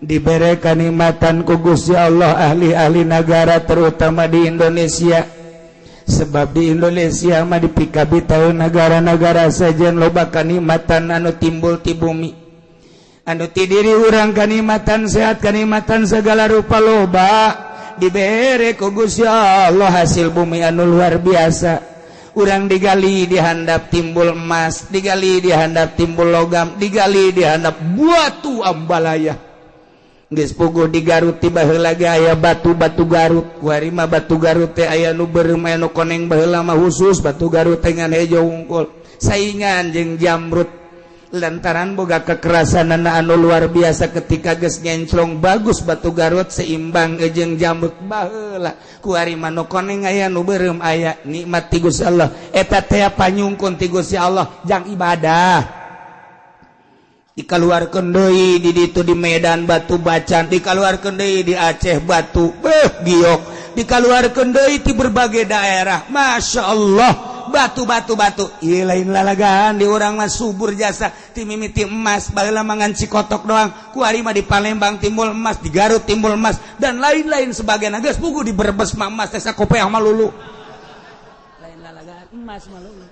S3: diberi kenikmatan ku Gusti Allah ahli-ahli negara terutama di Indonesia. Sebab di Indonesia mah dipikabi tahu negara-negara saja loba kenikmatan anu timbul ti bumi anu ti diri urang kenikmatan sehat kenikmatan segala rupa loba dibere ku Gusti Allah hasil bumi anu luar biasa. Urang digali dihandap timbul emas, digali dihandap timbul logam, digali dihandap batu ambalaya. Geus puguh di Garut tiba heula ge aya batu-batu Garut. Kuari mah batu Garut teh aya nu beureum aya nu koneng baheula mah khusus batu Garut teh ngan hejo wungkul. Saingan jeung jamrut. Lantaran boga kekerasanana anu luar biasa ketika geus ngenclong bagus batu Garut seimbang jeung jamrut baheula. Kuari mah nu koneng aya nu beureum aya nikmat ti Gusti Allah. Eta teh panyungkun ti Gusti Allah jang ibadah. Dikaluarkeun deui di ditu di Medan batu bacan, dikaluarkeun deui di Aceh batu giok, dikaluarkeun deui di berbagai daerah. Masya Allah, batu batu batu. Ieu lain lalagaan, di urang mah subur jasa ti mimiti emas baheula mangan Cikotok doang. Kuari mah di Palembang timbul emas, di Garut timbul emas dan lain-lain sebagainya. Geus puguh di Brebes mah emas teh sakopeah mah lulu.
S1: Lain lalagaan, emas mah lulu.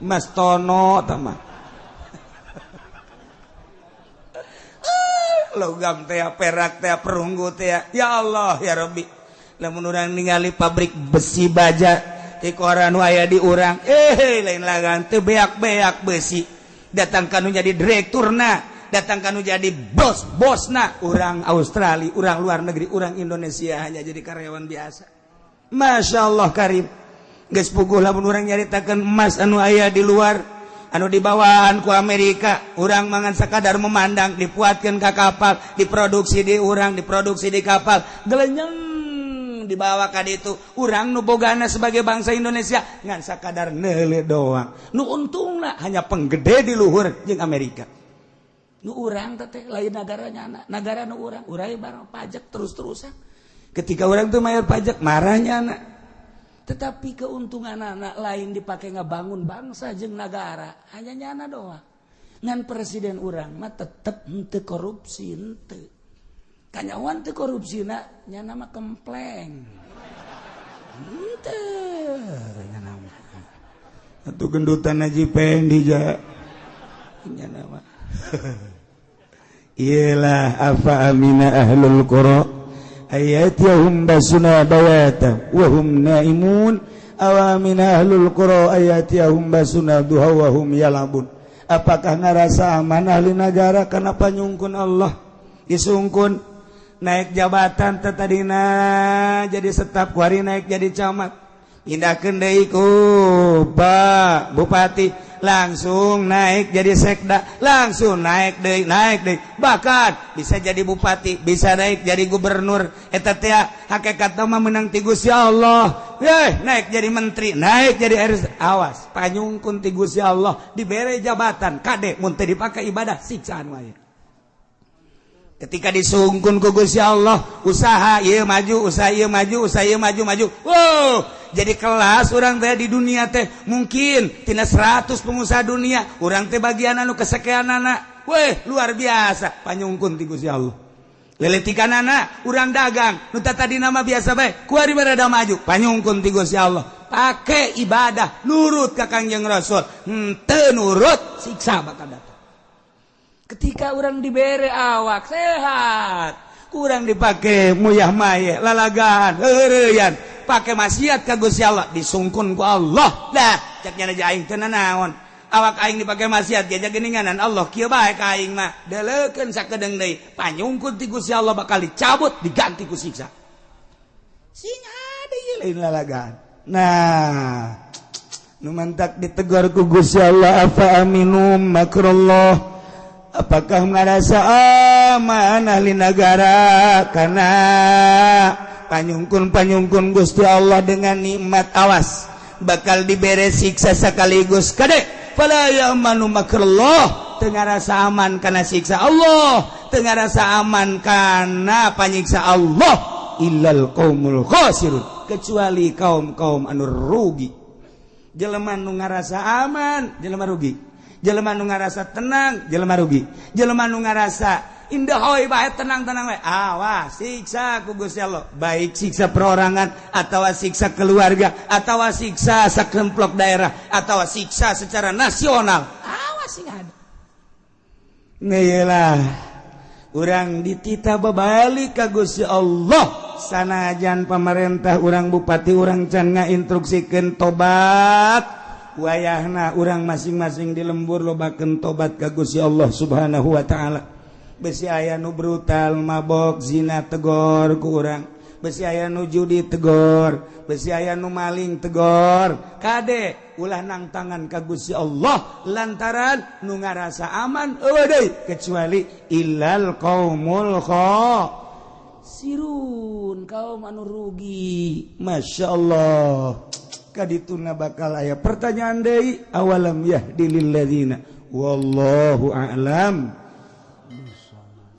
S3: Emas tono tah mah. Logam teh, perak teh, perunggu teh. Ya Allah ya Rabbi. Lamun urang ningali pabrik besi baja ti koran aya di urang, lain lagan teu beak-beak besi. Datang kanu jadi direkturna, datang kanu jadi bos-bosna, urang Australia, urang luar negeri, urang Indonesia hanya jadi karyawan biasa. Masya Allah karim. Geus puguh lamun urang nyaritakeun emas anu aya di luar, anu dibawaan ku Amerika, urang mangan sakadar memandang, dipuatkeun ka kapal, diproduksi di urang, diproduksi di kapal, gelenyeng dibawa ka ditu. Urang nu bogana sebagai bangsa Indonesia ngan sakadar neuleuh doang. Nu untungna hanya penggede di luhur jeung Amerika.
S1: Nu urang teh lain negaranya, nagara nu urang, urang barang pajak terus-terusan.
S3: Ketika urang tuh bayar pajak marahnya anak.
S1: Tetapi keuntungan anak lain dipakai ngebangun bangsa jeung nagara, hanya nyana doang. Ngan presiden urang mah tetep henteu korupsi henteu. Kanyawan teu korupsina nyana mah kempleng. Henteu nyana mah.
S3: Atuh gendutan Haji Pendi ja. Nyana mah. Iyalah afa amina ahlul qura ayatihum basuna bayata wa hum naimun awamina ahlul qura ayatihum basuna duha wa hum yalabun. Apakah ngarasa aman ahli nagara karena panyungkun Allah? Disungkun naik jabatan tetadina jadi staf, kuari naik jadi camat, pindahkeun deui ku Pak Bupati, langsung naik jadi sekda, langsung naik deui, bahkan bisa jadi bupati, bisa naik jadi gubernur. Eta teh hakikatna mah menang ti Gusti Allah. Naik jadi menteri, naik jadi RS. Awas, panyungkun ti Gusti Allah dibere jabatan, kade mun teu dipake ibadah siksaan wae. Ketika disungkun ku Gusti Allah, usaha ieu maju, usaha ieu maju, usaha ieu maju maju. Wow, jadi kelas urang teh di dunia teh mungkin tina 100 pengusaha dunia, urang teh bagian anu kesekianana. Weh, luar biasa panyungkun ti Gusti Allah. Leletikanana urang dagang, nu tadina mah biasa bae, kuari rada maju, panyungkun ti Gusti Allah. Pake ibadah, nurut ka Kangjeng Rasul, henteu nurut siksa bakal datang.
S1: Ketika orang dibere awak sehat,
S3: kurang dipakai muyah maye, lalagaan, heureuyan, pakai maksiat ka Gusti Allah, disungkun ku Allah. Dah, cek nya aing teu nanaon. Awak aing dipakai maksiat ge geuninganan Allah kieu bae ka aing mah. Deleukeun sakedeung deui, panyungkun ti Gusti Allah bakal dicabut, diganti ku siksa. Sing ade ieu lain lalagaan. Nah, nu mantak ditegur ku Gusti Allah, afa aminu makrullah. Apakah ngarasa aman ahli negara karena panyungkun-panyungkun Gusti Allah dengan nikmat, awas bakal dibere siksa sekaligus. Kade fala ya'manu makrullah, teu ngarasa aman karena siksa Allah, teu ngarasa aman karena panyiksa Allah, illal qaumul khasirun, kecuali kaum-kaum anu rugi. Jelema nu ngarasa aman, jelema rugi. Jelema nu ngarasa tenang, jelema rugi. Jelema nu ngarasa indah hoi bae tenang-tenang bae, awas siksa ku Gusti Allah, baik siksa perorangan atawa siksa keluarga atawa siksa sakremplok daerah atawa siksa secara nasional.
S1: Awas sing ada.
S3: Ngeyelah urang ditita babalik ka Gusti Allah. Sanajan pemerintah urang, bupati urang can ngainstruksikeun tobat, wayahna urang masing-masing di lembur lobakeun tobat ka Gusti Allah Subhanahu wa taala. Besi aya nu brutal, mabok, zina tegor ku urang, besi aya nu judi tegor, besi aya nu maling tegor. Kade ulah nang tangan ka Gusti Allah lantaran nu ngarasa aman eueuh deui kecuali illal qaumul khasirun, kaum anu rugi. Masya Allah. Kadituna bakal aya pertanyaan deui, awalam yahdi lil ladzina
S4: Wallahu a'lam.